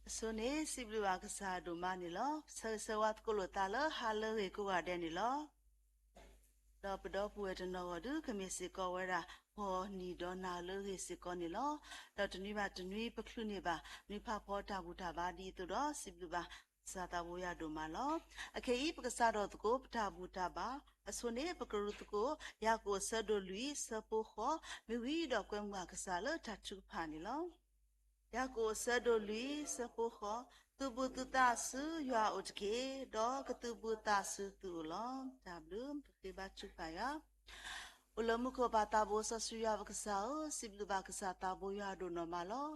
အဆိန့ၣ် စံးဘျုးဘၣ်ကစၢ်ဒိၣ်မးန့ၣ်လီၤ. ဆၢဂ့ၤဆၢဝါသကိးလိာ်သးလၢဟါလၢအဂ့ၤကိးဂၤဒဲးန့ၣ်လီၤ. ဒီးပဒီပုၢ်ဝဲၢ်တနီၤဂီၢ်ဒုး ကမ့ၢ်စ့ၢ်ကီးဝဲဒၣ် ဂီၤနံၤဒီးနၤလၢအဂ့ၤစ့ၢ်ကီးန့ၣ်လီၤ. ဒီးတနွံဘၣ်တနွံပချုးန့ၢ်ဘၣ် နွံဖးဖီတၢ်ဘူၣ်တၢ်ဘါဒ်သိးဒီး စံးဘျုးဘၣ်ကစၢ်သးဘိယွၤဒိၣ်မးလီၤ. အခဲအံၤ ပကစးထီၣ်သကိးပတၢ်ဘူၣ်တၢ်ဘါအဆိန့ၣ် ပကရူးသကိး ယၤကိာ်အဆၢဒိၣ်လွံၢ် ဆၢဖိဃိး မ့ၢ်ဝံၤဒီးကွဲမုာ်ကစၢ်လၢတၢ်ထုကဖၣ်န့ၣ်လီၤ. ယၤကိာ်အဆၢဒိၣ်လွံၢ် ဆၢဖိဃိး, သုးဘူးသုသးဆူယွၤအအိၣ်တက့ၢ်, ဒီးကသုးဘူးသးဆူသုအိၣ်လီၤ. တၢ်ဘျုး ပဃ့ဘါထုကဖၣ်ယွၤ အိၣ်လၢမူခိၣ်ပၢ်သးဘိစီဆှံယွၤပကစၢ်ဧၢ, စံးဘျုးဘၣ်ကစၢ်သးဘိယွၤဒိၣ်နီၢ်မးလီၤ.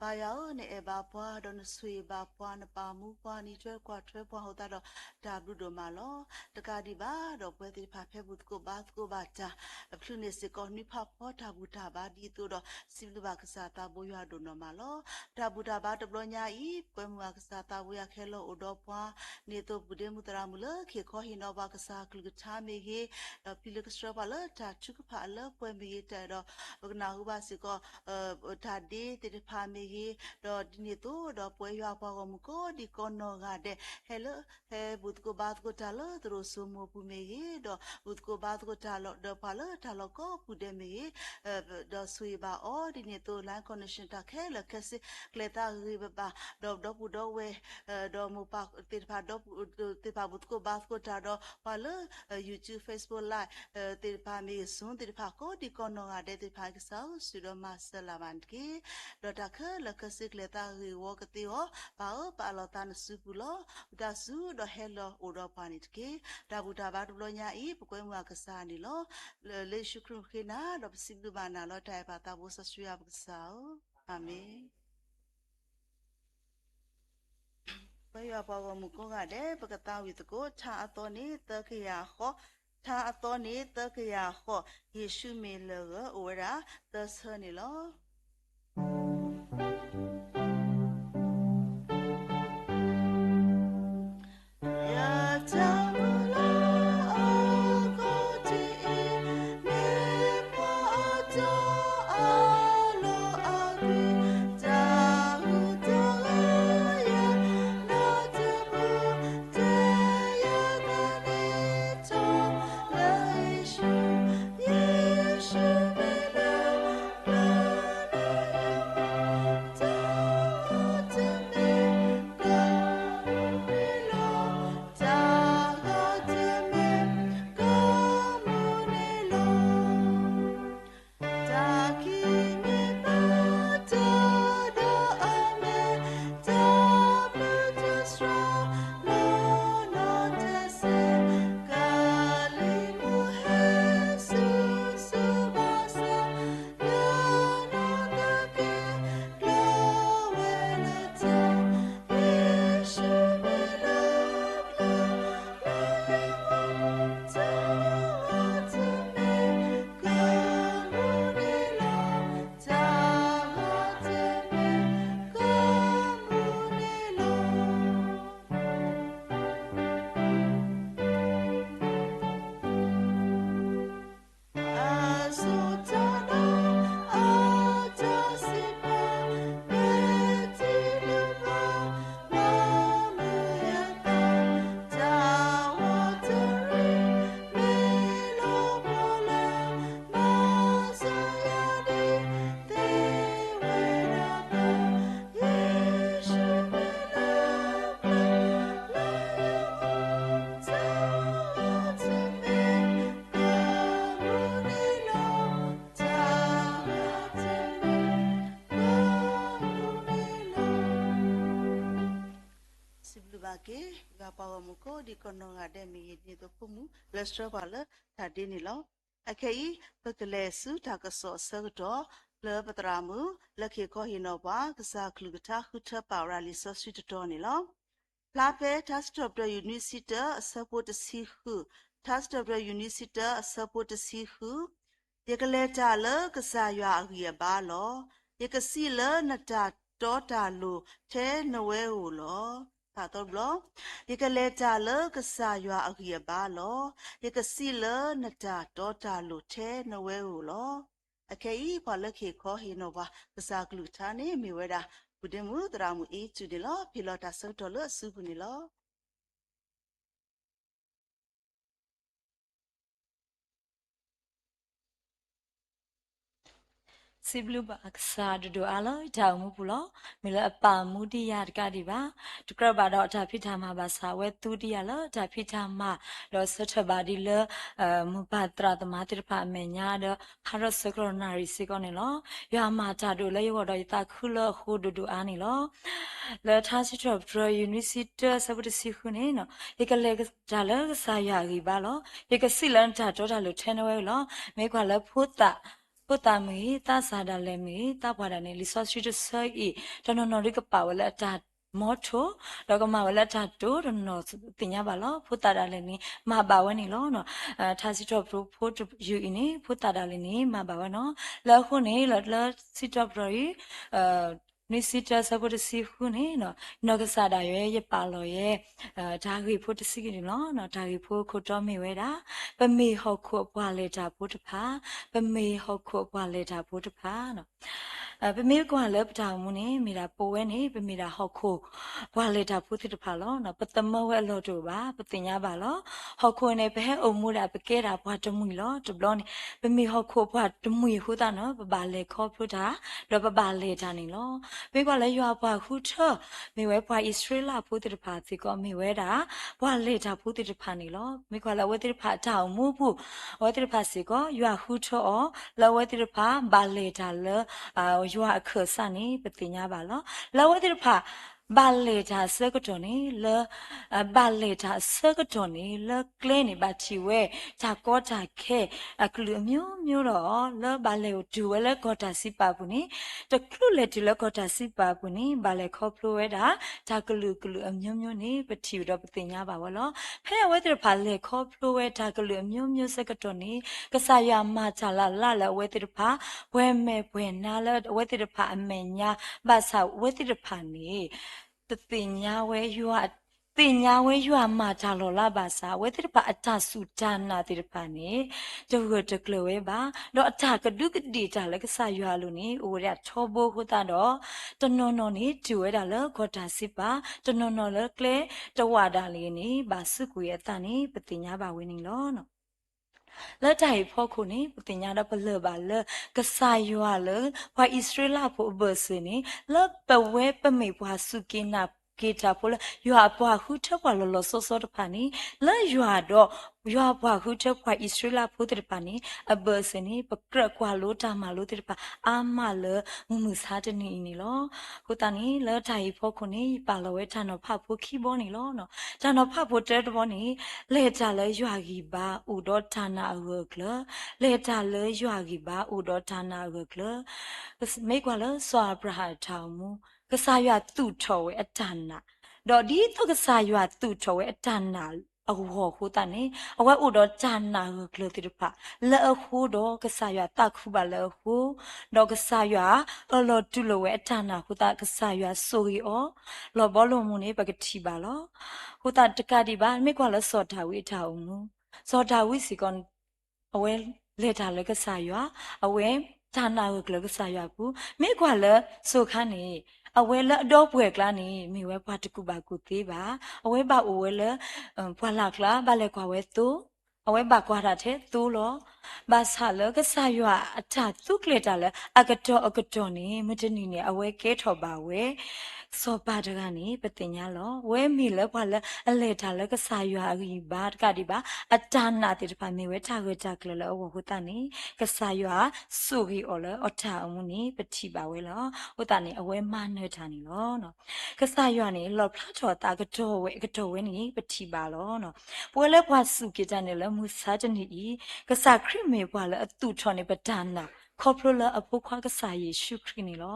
ပၢ်ယွၤဧၢ, နအဲၣ်ဘၣ်ပှၤ, ဒီးနဆိၣ်ဂ့ၤဘၣ်ပှၤ, နပာ်မူပှၤ, နအံးထွဲကွၢ်ထွဲပှၤအဃိသတးဒီး တၢ်ဘျုးဒိၣ်မးလီၤ. တကးဒံးဘၣ်ဒီး ပဝဲသ့ၣ်တဖၣ်ဖဲဘူၣ်သကိးဘါသကိးဘၣ်တၢ် ပချုးန့ၢ်စ့ၢ်ကီးနွံဖးဖီတၢ်ဘူၣ်တၢ်ဘါဒ်သိးဒီး စံးဘျုးဘၣ်ကစၢ်သးဘိယွၤဒိၣ်နီၢ်မးလီၤ. တၢ်ဘူၣ်တၢ်ဘါတဘျီညါအံၤ ပကွဲမုာ်ဘၣ်ကစၢ်သးဘိယွၤခဲလၢာ်အိၣ်ဒီးပှၤ န့ၢ်သိးပုၢ်ဒ့မုၣ်သရၣ်မုၣ်လၢ က့ၤခီဟ့ၣ်နီၤပှၤကစၢ်အကလုၢ်ကထါမ့ၢ်ဂ့ၤ, ဒီးပျံၤလၢကဆှၢပှၤလၢတၢ်ထုကဖၣ်အလၢပှဲၤမ့ၢ်ဂ့ၤ, တၢ်အဲၣ်ဒိး ပကနၢ်ဟူဘၣ်စ့ၢ်ကီး တၢ်ဒ့သ့ၣ်တဖၣ်မ့ၢ်ဂ့ၤ, ဒီးဒ်န့ၣ်အသိးဒီးပဝဲယွၤပှၤဂီၢ်မုၢ်ကိးဒံးကိးနီၢ်ဂၤဒဲး ဟဲလၢ ဟဲဘူၣ်သကိးဘါသကိးတၢ်လၢသရိာ်စိမိၢ်ပူၤမ့ၢ်ဂ့ၤ, ဒီးဘူၣ်သကိးဘါသကိးတၢ်လီၤဒီးပှၤလၢတၢ်လီၢ်ကိးပူၤဒဲးမ့ၢ်ဂ့ၤ, ဒီးဆိၣ်ဂ့ၤဘၣ်အီၤဒ်န့ၣ်အသိး line connection တၢ်ခဲလၢာ်ခဲဆ့ ကျဲၤသးဂ့ၤဂ့ၤဘၣ်ဘၣ်, ဒီးဒီပုၢ်ဒီဝဲၢ် ဒီးမိၢ်ပၢ်သ့ၣ်တဖၣ် ဒီပုၢ်သ့ၣ်တဖၣ်ဘူၣ်သကိးဘါသကိးတၢ်ဒီးပှၤလၢ YouTube, Facebook Live သ့ၣ်တဖၣ်မ့ၢ်ဂ့ၤ Zoom သ့ၣ်တဖၣ် ကိးဒံးကိးနီၢ်ဂၤဒဲးသ့ၣ်တဖၣ် ကစၢ်ဧၢ ဆိၣ်ဒီးမၤစၢၤလၢၤဘၣ်န့ၣ်တက့ၢ်. ဒီးတၢ်ခဲလၢာ်ခဲဆ့ကျဲၤသးဂ့ၤဂ့ၤဝီကသ့အီၤ, ပၢ်ဧၢ ပာ်လီၤသးနစုပူၤလီၤ. မတၤဆူဒီးဟဲလီၤအိၣ်ဒီးပှၤန့ၣ်တက့ၢ်. တၢ်ဘူၣ်တၢ်ဘါတဘျီညါအံၤ ပကွဲမုာ်ဘၣ်ကစၢ်န့ၣ်လီၤ. လၢယ့ၣ်ၡူးခရံာ်ဃ့နၤ ဒီးပစံးဘျုးဘၣ်နၤလီၤ. တၢ်အဲၣ်ပၢ်သးဘိစီဆှံယွၤပကစၢ်ဧၢ, အၤမ့ၣ်. ပဝဲယွၤပှၤဂီၢ်မုၢ်ကိးဂၤဒဲး ပကသးဝံၣ်သကိး ထါအသီန့ၣ်သၢကယၤဃိး, ထါအသီန့ၣ်သၢကယၤဃိး, ယ့ၣ်ၡူးမ့ၢ်လၢၢ်ဂၢၢ် အိၣ်ဝဲဒၣ်သၢဆၢန့ၣ်လီၤ.စံးဘျုးဘၣ်က့ၤ ယွၤပှၤဂီၢ်မုၢ်ကိးဒံးကိးနီၢ်ဂၤဒဲး မ့ၢ်ဂ့ၤဒ်သိးဖိမုၣ် လၢဆှၢပှၤလၢတၢ်ဒ့န့ၣ်လီၤ. အခဲအံၤ ပကလဲၤဆူတၢ်ကစီၣ်အဆၢကတီၢ် လၢပသရၣ်မုၣ် လၢက့ၤခီဟ့ၣ်နီၤပှၤ ကစၢ်အကလုၢ်ကထါဃုထၢပာ်ဝဲဒၣ်လံာ်စီဆှံတတီၤန့ၣ်လီၤ. ဖျါဖဲထါစံးထီၣ်ပတြၢၤယူၢ်နွံဆံတၢ အဆၢဖိတဆံဃု, ထါစံးထီၣ်ပတြၢၤယူၢ်နွံဆံတၢ အဆၢဖိတဆံဃု, ယကလဲၤတၢ်လၢကစၢ်ယွၤအဂံၢ်အဘါလီၤ. ယကစံးလၢနတၢ်တီတၢ်လိၤထဲနဝဲဧိၤလီၤ. ထါသီတဘျီ, ယကလဲၤတၢ်လၢကစၢ်ယွၤအဂံၢ်အဘါလီၤ. ယကစံးလၢနတၢ်တီတၢ်လိၤထဲနဝဲဧိၤလီၤ. အခဲအံၤ ပှၤလၢက့ၤခီဟ့ၣ်နီၤပှၤ ကစၢ်အကလုၢ်ကထါန့ၣ် မ့ၢ်ဝဲဒၣ် ဒ့မုၣ် သရၣ်မုၣ်အ့ၣ်စူးန့ၣ်လီၤ. ဖဲလီၤတၢ်ဆၢကတီၢ်လၢအစုပူၤန့ၣ်လီၤ. စံးဘျုးဘၣ်ကစၢ်ဒိၣ်ဒိၣ်အါလၢတၢ်အိၣ်မူပူၤလီၤ. မ့ၢ်လၢအပာ်မူဒံးယၤတကးဒံးဘၣ်, တကြၢးဘၣ်ဒီးတၢ်ဖံးတၢ်မၤဘၣ်ဆၣ် အဝဲသူဒံးယၤလၢတၢ်ဖံးတၢ်မၤ, ဒီးဆၢထၢၣ်ဘၣ်ဒ်လၢ မိၢ်ပၢ်သရၣ်သမါသ့ၣ်တဖၣ်အမဲာ်ညါဒီး ဟးထီၣ်ဆၢကတီၢ်နၣ်ရံၣ်စ့ၢ်ကီးန့ၣ်လီၤ. ယွၤမၤတၢ်ဒိၣ်လၢယဂီၢ်ဒီးယသးခုလၢအဃိဒိၣ်ဒိၣ်အါန့ၣ်လီၤ. လၢထါစံးထီၣ်ပတြၢၤ ယူၢ်နွံဆံတၢ ဆၢဖိတဆံဃုန့ၣ်, ယကလဲၤတၢ်လၢကစၢ်ယွၤအဂံၢ်ဘါလီၤ. ယကစံးလၢနတၢ်တီတၢ်လိၤထဲနဝဲလီၤ. မ့ၢ်ကွၢ်လၢဖိသၣ်, ဖိသၣ်မ့ၢ်ဂ့ၤ, သးစၢ်ဒၣ်လဲာ်မ့ၢ်ဂ့ၤ, သးပှၢ်ဒၣ်န့ၣ် လံာ်စီဆှံတဆၢအံၤ တနီၤနီၤဒုးကပာ်ဝဲလၢအတၢ်မီထိၣ်, ဒီးကမၤဝဲလၢအတၢ်တိာ်တနီၤနီၤ သ့ၣ်ညါဘၣ်လီၤ. ဖိသၣ်ဒၣ်လဲာ်န့ၣ် မၤဘၣ်ဝဲန့ၣ်လီၤ. ထါစံးထီၣ်ပတြၢၤဖိတယုၢ်အံၤန့ၣ် ဖိသၣ်ဒၣ်လဲာ်န့ၣ် မၤဘၣ်ဝဲနီၤ. လၢအဃိန့ၣ် လၢစံးထီၣ်ပတြၢၤအံၤ နွံဆံတၢ ဆၢဖိတဆံဃုန့ၣ်, နီၢ်ကစၢ်ဒၣ်ယွၤ ယပာ်လီၤယဲ တၢ်ဂ့ၢ်ဖိတဆံခံန့ၣ်လီၤ. တၢ်ဂ့ၢ်ဖိခိၣ်တီမ့ၢ်ဝဲဒၣ်, ပမ့ၢ်ဟီၣ်ခိၣ်အပှၤလဲၤတၢ်ဖိတဖၣ်, ပမ့ၢ်ဟီၣ်ခိၣ်အပှၤလဲၤတၢ်ဖိတဖၣ်. ပမ့ၢ်ကွၢ်လၢပတၢ်အိၣ်မူန့ၣ် မ့ၢ်ဒၣ်ပဝဲန့ၣ် ပမ့ၢ်ဒၣ်ဟီၣ်ခိၣ် ပှၤလဲၤတၢ်ဖိသ့ၣ်တဖၣ်လီၤ. ပသမၢဝဲအလီၢ်တအိၣ်ဘၣ်, ပသ့ၣ်ညါဘၣ်လီၤ. ဟီၣ်ခိၣ်န့ၣ် ပဟဲအိၣ်မူဒၣ် ပကဲဒၣ်ပှၤတမှံၤလီၤ. တဘျီန့ၣ် ပမ့ၢ်ဟီၣ်ခိၣ်ပှၤတမှံၤအဃိသတးန့ၣ် ပဘၣ်လဲၤခီဖျိတၢ်, ဒီးပဘၣ်လဲၤတၢ်န့ၣ်လီၤ. မ့ၢ်ကွၢ်လၢယွၤပှၤဃုထၢ မ့ၢ်ဝဲပှၤအံၣ်စရ့လးဖိသ့ၣ်တဖၣ်စ့ၢ်ကီး မ့ၢ်ဝဲဒၣ် ပှၤလဲၤတၢ်ဖိသ့ၣ်တဖၣ်န့ၣ်လီၤ. မ့ၢ်ကွၢ်လၢအဝဲသ့ၣ်တဖၣ်အတၢ်အိၣ်မူပူၤ, အဝဲသ့ၣ်တဖၣ်စ့ၢ်ကီး ယွၤဃုထၢအီၤ လၢအဝဲသ့ၣ်တဖၣ် ဘၣ်လဲၤတၢ်လၢ ယွၤအခၢၣ်စးန့ၣ် ပသ့ၣ်ညါဘၣ်လီၤ. လၢအဝဲသ့ၣ်တဖၣ် ဘၣ်လဲၤတၢ်အဆၢကတီၢ်န့ၣ် လၢ ဘၣ်လဲၤတၢ်အဆၢကတီၢ်န့ၣ် လၢကျဲန့ၣ် ဘၣ်ထံၣ်ဝဲ တၢ်ကီတၢ်ခဲ အကလုာ်အမျိုးမျိုးဒီး လၢဘၣ်လဲၤတုၤဝဲလၢကီၢ်တၢ်စံးပာ်ပူၤန့ၣ် တချုးလဲၤတုၤလၢကီၢ်တၢ်စံးပာ်ပူၤန့ၣ် ဘၣ်လဲၤခီဖျိဝဲဒၣ် တၢ်ကလုာ်ကလုာ်အမျိုးမျိုးန့ၣ် ပထံၣ်ဒီးပသ့ၣ်ညါဘၣ်ဝဲလီၤ. ဖဲအဝဲသ့ၣ်တဖၣ်လဲၤခီဖျိဝဲတၢ်ကလုာ်အမျိုးမျိုးဆၢကတီၢ်န့ၣ် ကစၢ်ယွၤမၤတၢ်လၢ်လၢ်လၢအဝဲသ့ၣ်တဖၣ် ပှဲၤမဲာ်ပှဲၤနါလၢအဝဲသ့ၣ်တဖၣ်အမဲာ်ညါ ဘၣ်ဆၣ်အဝဲသ့ၣ်တဖၣ်န့ၣ် တသ့ၣ်ညါဝဲယွၤ, သ့ၣ်ညါဝဲယွၤမၤတၢ်လီၤလးဘၣ်ဆၣ် အဝဲသ့ၣ်တဖၣ်အတၢ်စူၢ်တၢ်နာ်သ့ၣ်တဖၣ်န့ၣ် တဂၢၢ်တကျၢၤဝဲဘၣ်. ဒီးအတၢ်ကဒူးကဒ့ၣ်တၢ်လၢကစၢ်ယွၤအလိၤန့ၣ် အိၣ်ဝဲဒၣ်ထီဘိအဃိသတးဒီး တနီၤနီၤန့ၣ် တုၤဝဲဒၣ်လၢကီၢ်တၢ်စံးပာ်, တနီၤနီၤလၢကျဲတဝာ်ဒၣ်လံန့ၣ် ဘၣ်စူးကွံာ်အသးန့ၣ် ပသ့ၣ်ညါဘၣ်ဝဲန့ၣ်လီၤ. လၢတၢ်အံၤအဖီခိၣ်န့ၣ် ပသ့ၣ်ညါဒီးပလၢၢ်ဘၣ်လၢ ကစၢ်ယွၤလၢ ပှၤအံၣ်စရ့လးဖိအဘၢၣ်စၢၤန့ၣ် လၢပဝဲပမ့ၢ်ပှၤစူၢ်က့ၤနာ်က့ၤတၢ်ဖိလၢ ယွၤအပှၤဃုထၢပှၤလီၤလီၤဆီဆီတဖၣ်န့ၣ် လၢယွၤဒီး ယွၤအပှၤဃုထၢပှၤအံၣ်စရ့လးဖိသ့ၣ်တဖၣ်န့ၣ် အဘၢၣ်စၢၤန့ၣ် ပကြၢးကွၢ်လိတၢ်မၤလိသ့ၣ်တဖၣ် အါမးလၢမုၢ်မဆါတနံၤအံၤန့ၣ်လီၤ. အဃိသတးန့ၣ် လၢတၢ်အံၤအဖီခိၣ်န့ၣ် ယပာ်လီၤဝဲတၢ်နီၤဖးဖိခံဘီန့ၣ်လီၤ. တၢ်နီၤဖးဖိတၢတဘီန့ၣ် လဲၤတၢ်လၢယွၤဂံၢ်ဘါအိၣ်ဒီးတၢ်နာ်အဂၢၢ်အကျၢၤ, လဲၤတၢ်လၢယွၤဂံၢ်ဘါအိၣ်ဒီးတၢ်နာ်အဂၢၢ်အကျၢၤ. မ့ၢ်ကွၢ်လၢစီၤအၤဘြၤဟၣ်အတၢ်အိၣ်မူ, ကစၢ်ယွၤသူၣ်ထီၣ်ဝဲအတၢ်နာ်, ဒီးဒ်သိးကစၢ်ယွၤသူၣ်ထီၣ်ဝဲအတၢ်နာ်အဂီၢ်အဃိသတးန့ၣ် အဝဲအိၣ်ဒီးတၢ်နာ်အဂၢၢ်အကျၢၤသ့ၣ်တဖၣ် လၢအဃိဒီးကစၢ်ယွၤသးခုဘၣ်လၢအဃိ, ဒီးကစၢ်ယွၤအၢၣ်လီၤတူၢ်လိာ်ဝဲအတၢ်နာ်အဃိသတး ကစၢ်ယွၤဆိၣ်ဂ့ၤအီၤ လီၤဘီလီၤမုၢ်န့ၣ် ပကထံၣ်ဘၣ်လီၤ. အဃိသတးတကးဒံးဘၣ် မ့ၢ်ကွၢ်လၢစီၤဒၤဝံးအတၢ်အိၣ်မူ, စီၤဒၤဝံးစ့ၢ်ကီး အဝဲလဲၤတၢ်လၢကစၢ်ယွၤ, အဝဲတၢ်နာ်အဂၢၢ်အကျၢၤကစၢ်ယွၤအပူၤ, မ့ၢ်ကွၢ်လၢစိၤခါန့ၣ် အဝဲလၢအဒီပုၢ်ဝဲၢ်အကျါန့ၣ် မ့ၢ်ဝဲပှၤတကူၣ်ဘၣ်ကူၣ်သ့ဘၣ်, အဝဲဘၣ်အိၣ်ဝဲလၢ ပှၢ်လၢ်ကျါ ဘၣ်လဲၤကွၢ်ဝဲသိ, အဝဲဘၣ်ကွၢ်တၢ်ထဲသိလီၤ. ဘၣ်ဆၣ်လၢကစၢ်ယွၤအတၢ်သူကျဲၤတၢ်လၢအကတီၢ်အကတီၢ်န့ၣ် မုၢ်တနံၤန့ၣ် အဝဲကဲထီၣ်ဘၣ်ဝဲ စီၤပၤတဂၤန့ၣ် ပသ့ၣ်ညါလီၤ. အဝဲမ့ၢ်လၢပှၤလၢအလဲၤတၢ်လၢကစၢ်ယွၤအဂံၢ်ဘါတကးဒံးဘၣ်, အတၢ်နာ်သ့ၣ်တဖၣ်မ့ၢ်ဝဲတၢ်ဂၢၢ်တၢ်ကျၢၤလၢအဂီၢ်အဃိသတးန့ၣ် ကစၢ်ယွၤဆိၣ်ဂ့ၤအီၤလၢအတၢ်အိၣ်မူန့ၣ် ပထံၣ်ဘၣ်ဝဲလီၤ. အဃိသတးန့ၣ် အဝဲမၤနၢၤတၢ်န့ၣ်လီၤ. ကစၢ်ယွၤန့ၣ် လီၣ်ဖျါထီၣ်အသးကတီၢ်ဝဲ ကတီၢ်ဝဲန့ၣ် ပထံၣ်ဘၣ်လီၤ. ပဝဲလၢပှၤစူၢ်က့ၤတၢ်န့ၣ်လၢမုၢ်ဆါတနံၤအံၤ, ကစၢ်ခရံာ်မ့ၢ်ပှၤလၢအသူၣ်ထီၣ်န့ၢ်ပတၢ်နာ် ခီဖျိလၢအဖိခွါကစၢ်ယ့ၣ်ၡူးခရံာ်န့ၣ်လီၤ.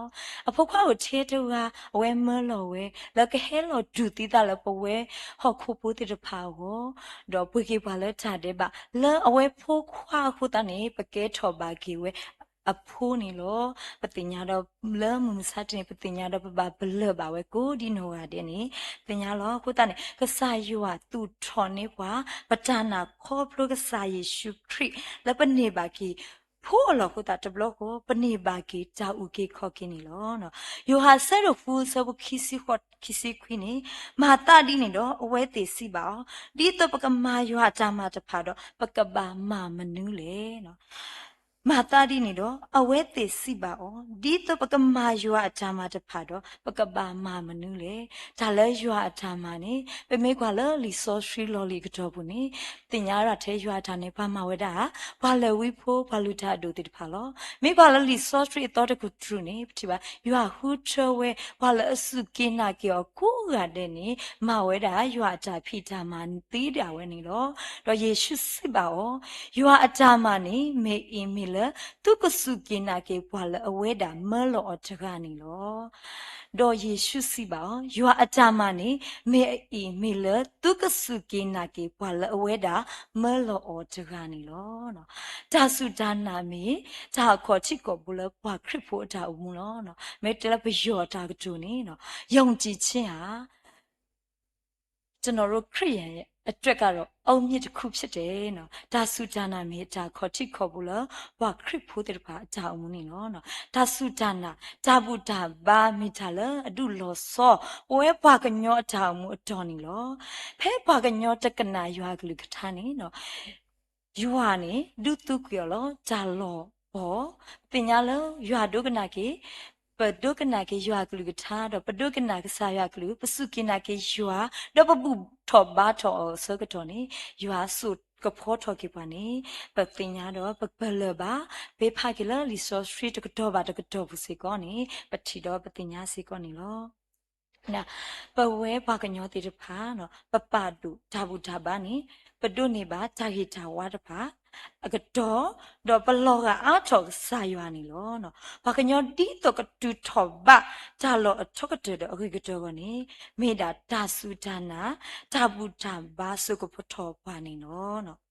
အဖိခွါအိၣ်ထဲတဂၤ အဝဲမၢလီၤဝဲ လၢကဟဲလီၤတူၢ်သံသးလၢပဝဲဟီၣ်ခိၣ်ဖိသ့ၣ်တဖၣ်အဂီၢ်, ဒီးပှ့ၤက့ၤပှၤလၢတၢ်ဒဲးဘး, လၢအဝဲဖိခွါအဃိသတးန့ၣ် ပကဲထီၣ်ဘၣ်က့ၤဝဲအဖိန့ၣ်လီၤ. ပသ့ၣ်ညါဒီးလၢမုၢ်မဆါတနံၤ ပသ့ၣ်ညါဒီးပဘၣ်ပလၢၢ်ဘၣ်ဝဲကိးဒ်နီၢ်ဂၤဒဲးန့ၣ် သ့ၣ်ညါလီၤ. အဃိသတးန့ၣ် ကစၢ်ယွၤသူၣ်ထီၣ်န့ၢ်ပှၤ ပတၢ်နာ်ခီဖျိကစၢ်ယ့ၣ်ၡူးခရံာ် လၢပန့ၢ်ဘၣ်က့ၤ ဖိအလီၢ်အဃိသတးတဘျီဃီ ပန့ၢ်ဘၣ်က့ၤတၢ်အုၣ်က့ၤခီၣ်က့ၤန့ၣ်လီၤ. ယိၤဟၣ်အဆၢဒိၣ်ဃု အဆၢဖိခံဆံဃိး ခံဆံခွံန့ၣ်, မၤသးဒ်န့ၣ်ဒီး အဝဲသ့ၣ်စံးဘၣ်အီၤ, ဒ်သိးပကမၤယွၤအတၢ်မၤတဖၣ်ဒီး ပကဘၣ်မၤမနုၤလဲၣ်. မၤသးဒ်န့ၣ်ဒီး အဝဲသ့ၣ်စံးဘၣ်အီၤ, ဒ်သိးပကမၤယွၤအတၢ်မၤတဖၣ်ဒီး ပကဘၣ်မၤမနုၤလဲၣ်. တၢ်လၢယွၤအတၢ်မၤန့ၣ် ပမ့ၢ်ကွၢ်လၢလံာ်စီဆှံလီၢ်လံၤအကတီၢ်ပူၤန့ၣ်, သ့ၣ်ညါဒၣ်ထဲယွၤအတၢ်န့ၣ် ပှၤမၤဝဲဒၣ် ပှၤလၢာ်ဝံဖိ ပှၤလုၢ်တၢ်အဒိၣ်သ့ၣ်တဖၣ်လီၤ. မ့ၢ်ကွၢ်လၢလံာ်စီဆှံအသီတကတြူၢ်န့ၣ် ပထံၣ်ဘၣ် ယွၤဃုထၢဝဲ ပှၤလၢအစူၢ်က့ၤနာ်က့ၤအီၤကိးဂၤဒဲးန့ၣ် မၤဝဲဒၣ်ယွၤအတၢ်ဖံးတၢ်မၤသ့ဒၣ်ဝဲန့ၣ်လီၤ. ဒီးယ့ၣ်ၡူးစံးဘၣ်အီၤ, ယွၤအတၢ်မၤန့ၣ် မ့ၢ်အံၤမ့ၢ်လၢ သုကစူၢ်က့ၤနာ်က့ၤပှၤလၢအဝဲဒၣ်မၢလီၤအီၤတဂၤန့ၣ်လီၤ. ဒီးယ့ၣ်ၡူးစံးဘၣ်အီၤ, ယွၤအတၢ်မၤန့ၣ် မ့ၢ်အံၤမ့ၢ်လၢ သုကစူၢ်က့ၤနာ်က့ၤပှၤလၢအဝဲဒၣ်မၢလီၤအီၤတဂၤန့ၣ်လီၤ. တၢ်စူၢ်တၢ်နာ်မ့ၢ် တၢ်အခီၣ်ထံးခီၣ်ဘိလၢပှၤခရံာ်ဖိအတၢ်အိၣ်မူလီၤ. မ့ၢ်တဲလၢပယီၤတၢ်ကတိၤန့ၣ်, ယုံကြည်ခြင်းဟာ ကျွန်တော်တို့ခရစ်ယာန်ရဲ့ အတွက်ကတော့ အအုတ်မြစ်တစ်ခုဖြစ်တယ်. တၢ်စူၢ်တၢ်နာ်မ့ၢ်တၢ်အခီၣ်ထံးခီၣ်ဘိလၢ ပှၤခရံာ်ဖိသ့ၣ်တဖၣ်အတၢ်အိၣ်မူန့ၣ်လီၤ. တၢ်စူၢ်တၢ်နာ် တၢ်ဘူၣ်တၢ်ဘါမ့ၢ်တၢ်လၢအဒုးလီၤဆီ ပဝဲပှၤကညီအတၢ်အိၣ်မူအတီၢ်န့ၣ်လီၤ. ဖဲပှၤကညီတကနၣ်ယွၤအကလုၢ်ကထါန့ၣ် ယွၤန့ၣ် ဒုးသူကွံာ်အီၤလီၤ တၢ်လီၢ်ပီၢ်, ပသ့ၣ်ညါလၢယွၤဒိကနၣ်က့ၤ, ပဒိကနၣ်က့ၤယွၤအကလုၢ်ကထါ ဒီးပဒိကနၣ်ကစၢ်ယွၤအကလုၢ် ပစူၢ်က့ၤနာ်က့ၤယွၤ ဒီးပဘူၣ်ထီၣ်ဘါထီၣ်အီၤအဆၢကတီၢ်န့ၣ် ယွၤစိာ်ကဖီထီၣ်က့ၤပှၤန့ၣ် ပသ့ၣ်ညါဒီးပပလၢၢ်ဘၣ်. ပဖးက့ၤလၢလံာ်စီဆှံတကတီၢ်ဘၣ်တကတီၢ်ပူၤစ့ၢ်ကီးန့ၣ် ပထံၣ်ဒီးပသ့ၣ်ညါစ့ၢ်ကီးန့ၣ်လီၤ. ပဝဲပှၤကညီသ့ၣ်တဖၣ် ပပာ်ဒိၣ်တၢ်ဘူၣ်တၢ်ဘါန့ၣ် ပဒိးန့ၢ်ဘၣ်တၢ်ဂ့ၤတၢ်ဝါတဖၣ်အကတီၢ်, ဒီးပလီၤဂာ်အါထီၣ်ကစၢ်ယွၤန့ၣ်လီၤ. ပှၤကညီဒ်သိးကတုၤထီၣ်ဘးတၢ်လီၢ်အထီကတၢၢ်ဒီးအဂ့ၤကတၢၢ်အဂီၢ်န့ၣ် မ့ၢ်ဒၣ်တၢ်စူၢ်တၢ်နာ် တၢ်ဘူၣ်တၢ်ဘါစိာ်ကဖီထီၣ်ပှၤန့ၣ်လီၤ.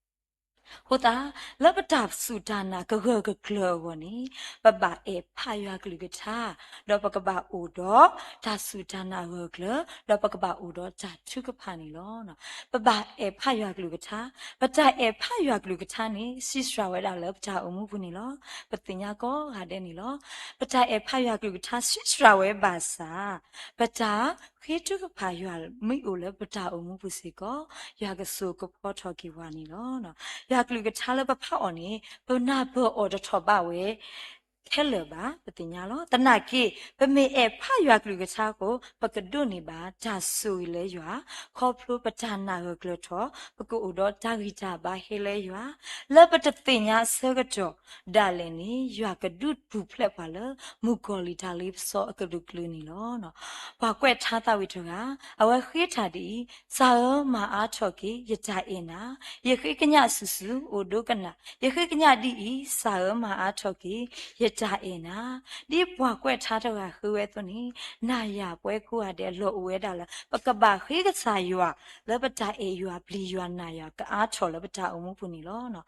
အဃိသတး လၢပတၢ်စူၢ်တၢ်နာ်ကဂၢၢ်ကကျၢၤအဂီၢ်န့ၣ် ပဘၣ်အဲၣ်ဖးယွၤကလုၢ်ကထါ, ဒီးပကဘၣ်အိၣ်ဒီးတၢ်စူၢ်တၢ်နာ်အဂၢၢ်ကျၢၤ, ဒီးပကဘၣ်အိၣ်ဒီးတၢ်ထုကဖၣ်န့ၣ်လီၤ. ပဘၣ်အဲၣ်ဖးယွၤကလုၢ်ကထါ, ပတၢ်အဲၣ်ဖးယွၤကလုၢ်ကထါန့ၣ် ဆံးစှၤဝဲဒၣ်လၢပတၢ်အိၣ်မူပူၤန့ၣ်လီၤ. ပသ့ၣ်ညါကိးဂၤဒဲးန့ၣ်လီၤ. ပတၢ်အဲၣ်ဖးယွၤကလုၢ်ကထါဆံးစှၤဝဲဘၣ်ဆၣ် ပတၢ်ဃ့ထုကဖၣ်ယွၤမ့ၢ်အိၣ်လၢပတၢ်အိၣ်မူပူၤစ့ၢ်ကီး ယွၤကစိာ်ကဖီထီၣ်က့ၤပှၤန့ၣ်လီၤ. ယွၤကလုၢ်ကထါလၢပဖးအီၤန့ၣ် ပနၢ်ပၢၢ်အီၤတထီၣ်ဘးဝဲခဲလၢာ်ဘၣ် ပသ့ၣ်ညါလီၤ. သနာ်က့ ပမ့ၢ်အဲၣ်ဖးယွၤကလုၢ်ကထါအဃိ ပကဒိးန့ၢ်ဘၣ်တၢ်ဆိၣ်ဂ့ၤလၢယွၤ, ခီဖျိပတၢ်နာ်ဂၢၢ်ကျၢၤထီၣ် ပကအိၣ်ဒီးတၢ်ဂံၢ်တၢ်ဘါဟဲလၢယွၤ, လၢပတသ့ၣ်ညါအဆၢကတီၢ်ဒၣ်လဲာ်န့ၣ် ယွၤကဒုးပူၤဖျဲးပှၤလၢ မုၣ်ကီၤလံၢ်တၢ်လ့ပစီအကလုာ်ကလုာ်န့ၣ်လီၤ. ပှၤကွဲးထါသးဝံၣ်တဂၤ အဝဲဃ့တၢ်ဒ်အံၤ, သးဧၢ မၤအါထီၣ်က့ၤ ယတၢ်အဲၣ်နၤ, ယဃ့ကညးစုာ်စုာ် အိၣ်ဒိကနၣ်, ယဃ့ကညးဒ်အံၤ, သးဧၢ မၤအါထီၣ်က့ၤ ယတၢ်အဲၣ်နၤ, ဒ်ပှၤကွဲးထါတဂၤဃ့ဝဲအသိးန့ၣ် နၤယၤပဝဲကိးဂၤဒဲး လီၢ်အိၣ်ဝဲဒၣ်လၢ ပကဘၣ်ဃ့ကစၢ်ယွၤ လၢပတၢ်အဲၣ်ယွၤ ပျံၤယွၤ နာ်ယွၤ ကအါထီၣ်လၢပတၢ်အိၣ်မူပူၤန့ၣ်လီၤ.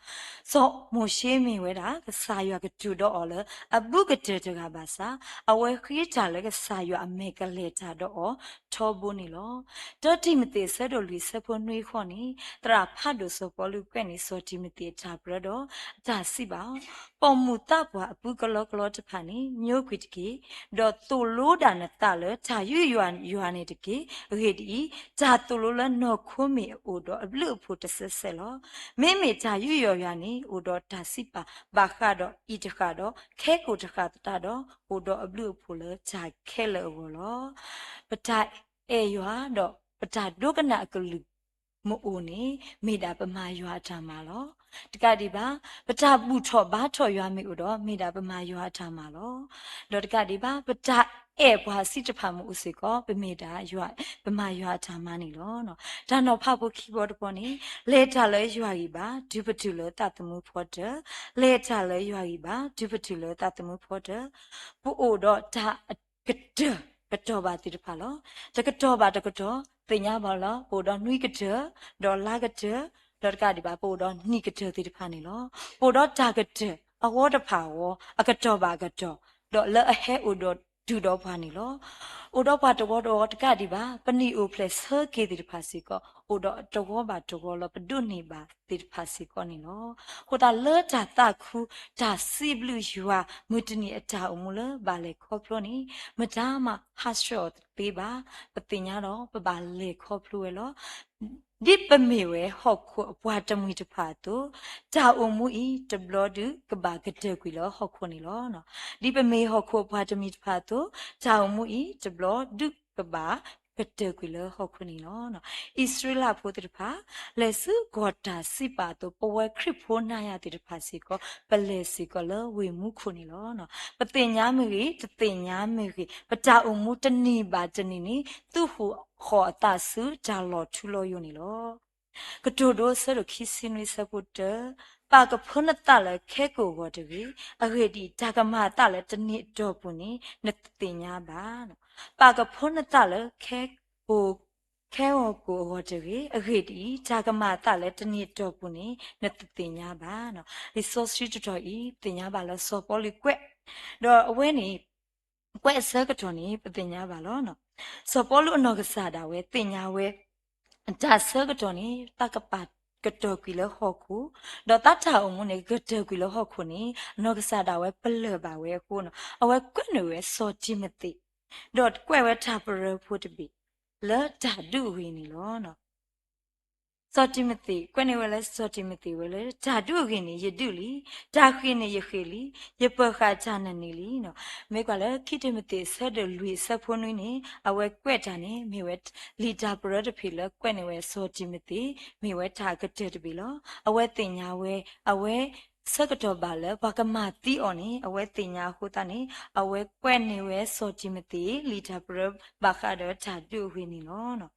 စီၤမိၤၡ့မ့ၢ်ဝဲဒၣ် ကစၢ်ယွၤကတိၤဒီးအီၤလၢ အဘူးကတၢၢ်တဂၤဘၣ်ဆၣ် အဝဲဃ့တၢ်လၢကစၢ်ယွၤအမဲာ်ကလဲၤတၢ်ဒီးအီၤထီဘိန့ၣ်လီၤ. တၢတံၤမသ့း အဆၢဒိၣ်လွံၢ် အဆၢဖိနွံဃိးန့ၣ် သရၣ်ဖးဒိၣ်စီၤပီလူးကွဲးန့ၢ်စီၤတံၤမသ့းအတၢ်ပြၢဒီး အတၢ်စံးဘၣ်အီၤ, ပိာ်မုၣ်သးပှၢ်အပူၤကလီကလီတဖၣ်န့ၣ် ညိကွံာ်တက့ၢ်, ဒီးသိၣ်လိဒၣ်နသးလၢတၢ်ယူးယီၣ်ယွၤန့ၣ်တက့ၢ်. အဂ့ၢ်ဒ်အံၤ, တၢ်သိၣ်လိလၢနီၢ်ခိမ့ၢ်အအိၣ်ဒီးအဘျုးအဖှိၣ်တစဲးစဲးလီၤ. မ့မ့ၢ်တၢ်ယူးယီၣ်ယွၤန့ၣ် အိၣ်ဒီးတၢ်စံးပာ်ဘၣ်ဃးဒီးအံၤတဃၣ်ဒီး ခဲကိာ်တဃၣ်သတးဒီး အိၣ်ဒီးအဘျုးအဖှိၣ်လၢတၢ်ခဲလၢာ်အဂီၢ်လီၤ. ပတၢ်အဲၣ်ယွၤဒီးပတၢ်ဒိကနၣ်အကလုၢ် မ့ၢ်အိၣ်န့ၣ် မ့ၢ်ဒၣ်ပမၤယွၤအတၢ်မၤလီၤ. တကးဒံးဘၣ် ပတၢ်ဘူၣ်ထီၣ်ဘါထီၣ်ယွၤမ့ၢ်အိၣ်ဒီး မ့ၢ်ဒၣ်ပမၤယွၤအတၢ်မၤလီၤ. ဒီးတကးဒံးဘၣ် ပတၢ်အဲၣ်ပှၤအဆံးတဖၣ်မ့ၢ်အိၣ်စ့ၢ်ကီး ပမ့ၢ်ဒၣ်ယွၤ, ပမၤယွၤအတၢ်မၤန့ၣ်လီၤ. တၢ်နီၤဖးဖိခံဘီတဘီန့ၣ် လဲၤတၢ်လၢယွၤဂံၢ်ဘါ ဒုးပတုာ်လၢသးသမူဖီတၢၢ်, လဲၤတၢ်လၢယွၤဂံၢ်ဘါ ဒုးပတုာ်လၢသးသမူဖီတၢၢ်, ပအိၣ်ဒီးတၢ် ကတၢၢ်ကတီၢ်ဘၣ်သ့ၣ်တဖၣ်လီၤ. တကတီၢ်ဘၣ်တကတီၢ် သ့ၣ်ညါဘၣ်လၢ ပအိၣ်ဒီးနွံကတၢၢ်, ဒီးလါကတၢၢ်, ဒီးတကးဒံးဘၣ် ပအိၣ်ဒီးနံၣ်ကတၢၢ်သ့ၣ်တဖၣ်န့ၣ်လီၤ. ပအိၣ်ဒီးတၢ်ကတၢၢ်အဂီၢ်တဖၣ်အဂီၢ် အကတီၢ်ဘၣ်အကတီၢ်, ဒီးလၢအဟဲအိၣ်ဒီး တုၤဒီးပှၤန့ၣ်လီၤ. အိၣ်ဒီးပှၤတဝီတဝီတကးဒံးဘၣ်, ပနံၣ်အိၣ်ဖျဲၣ်ဆၢက့ၤသ့ၣ်တဖၣ်စ့ၢ်ကီး အိၣ်ဒီးတဝီဘၣ်တဝီလၢပဒိးန့ၢ်ဘၣ်သ့ၣ်တဖၣ်စ့ၢ်ကီးန့ၣ်လီၤ. အဃိသတးလၢတၢ်သးခု တၢ်စံးဘျုးယွၤ မုၢ်တနံၤအတၢ်အိၣ်မူလၢဘၣ်လဲၤခီဖျိန့ၣ် မတၤမးဟးဆှဲးအီၤတသ့ဘၣ်. ပသ့ၣ်ညါဒီးပဘၣ်လဲၤခီဖျိဝဲလီၤ. ဒ်ပမ့ၢ်ဝဲဟီၣ်ခိၣ်အပှၤတမှံၤတဖၣ်အသိး, တၢ်အိၣ်မူအံၤတဘျီဒုးကဘၣ်ကတၢၢ်ကွံာ်လၢဟီၣ်ခိၣ်န့ၣ်လီၤ. ဒ်ပမ့ၢ်ဟီၣ်ခိၣ်အပှၤတမှံၤတဖၣ်အသိး, တၢ်အိၣ်မူအံၤတဘျီဒုးကဘၣ်ကတၢၢ်ကွံာ်လၢဟီၣ်ခိၣ်န့ၣ်လီၤ. အံၣ်စရ့လးဖိသ့ၣ်တဖၣ် လဲၤဆူကီၢ်တၢ်စံးပာ်အသိး ပဝဲခရံာ်ဖိနၤယၤသ့ၣ်တဖၣ်စ့ၢ်ကီး ပလဲၤစ့ၢ်ကီးလၢဝ့ၢ်မူခိၣ်န့ၣ်လီၤ. ပသ့ၣ်ညါမ့ၢ်ဂ့ၤ, တသ့ၣ်ညါမ့ၢ်ဂ့ၤ, ပတၢ်အိၣ်မူတနံၤဘၣ်တနံၤန့ၣ် သူၣ်ဟူးဃီၤအသးဆူတၢ်လီၤထူလီၤယိာ်န့ၣ်လီၤ. ကတိၤဒိ ဆၢဒိၣ်ခံဆံနွံ ဆၢဖိတၢ, ပာ်ကဖၢနသးလၢခဲကိာ်အဂီၢ်တဂ့ၤ, အဂ့ၢ်ဒ်အံၤ, တၢ်ကမၤအသးလၢတနံၤအတီၢ်ပူၤန့ၣ် နတသ့ၣ်ညါဘၣ်. ပာ်ကဖၢနသးလၢ ခဲဂီၤကိာ်အဂီၢ်တဂ့ၤ, အဂ့ၢ်ဒ်အံၤ, တၢ်ကမၤအသးလၢတနံၤအတီၢ်ပူၤန့ၣ် နတသ့ၣ်ညါဘၣ်. လံာ်စီဆှံတတီၤအံၤ ပသ့ၣ်ညါဘၣ်လၢစီၤပီလူးကွဲး, ဒီးအဝဲန့ၣ် ကွဲးအဆၢကတီၢ်န့ၣ် ပသ့ၣ်ညါဘၣ်လီၤ. စီၤပီလူးအနီၢ်ကစၢ်ဒၣ်ဝဲသ့ၣ်ညါဝဲ တၢ်ဆၢကတီၢ်န့ၣ် သးကပာ်ကတၢၢ်ကွံာ်လၢဟီၣ်ခိၣ်, ဒီးသးတၢ်အိၣ်မူန့ၣ် ကကတၢၢ်ကွံာ်လၢဟီၣ်ခိၣ်န့ၣ် အနီၢ်ကစၢ်ဒၣ်ဝဲပလၢၢ်ဘၣ်ဝဲအဃိန့ၣ် အဝဲကွဲးန့ၢ်ဝဲစီၤတံၤမသ့း, ဒီးကွဲးဝဲတၢ်ပရၢဖိတဘ့ၣ် လၢတၢ်ဒုးအဂ့ၢ်န့ၣ်လီၤ. စီၤတံၤမသ့း ကွဲးန့ၢ်ဝဲလၢ စီၤတံၤမသ့းဝဲလၢ တၢ်ဒုးအဂ့ၢ်န့ၣ် ယဒုးလံ, တၢ်ဃ့ၢ်န့ၣ်ယဃ့ၢ်လံ, ယပၢၤဃာ်တၢ်နာ်န့ၢ်လံန့ၣ်. မ့ၢ်ကွၢ်လၢခံတံၤမသ့း ဆၢဒိၣ်လွံၢ် ဆၢဖိနွံန့ၣ် အဝဲကွဲးတၢ်န့ၣ် မ့ၢ်ဝဲ လံာ်တၢ်ပရၢတဖျၢၣ်လၢကွဲးန့ၢ်ဝဲစီၤတံၤမသ့း မ့ၢ်ဝဲတၢ်အကတၢၢ်တဘ့ၣ်လီၤ. အဝဲသ့ၣ်ညါဝဲ, အဝဲဆၢကတီၢ်ဘၣ်လၢပှၤကမၤသံအီၤန့ၣ် အဝဲသ့ၣ်ညါအဃိသတးန့ၣ် အဝဲကွဲးန့ၢ်ဝဲစီၤတံၤမသ့း လံာ်တၢ်ပရၢဘၣ်ဃးဒီးတၢ်ဒုးအဂ့ၢ်န့ၣ်လီၤ.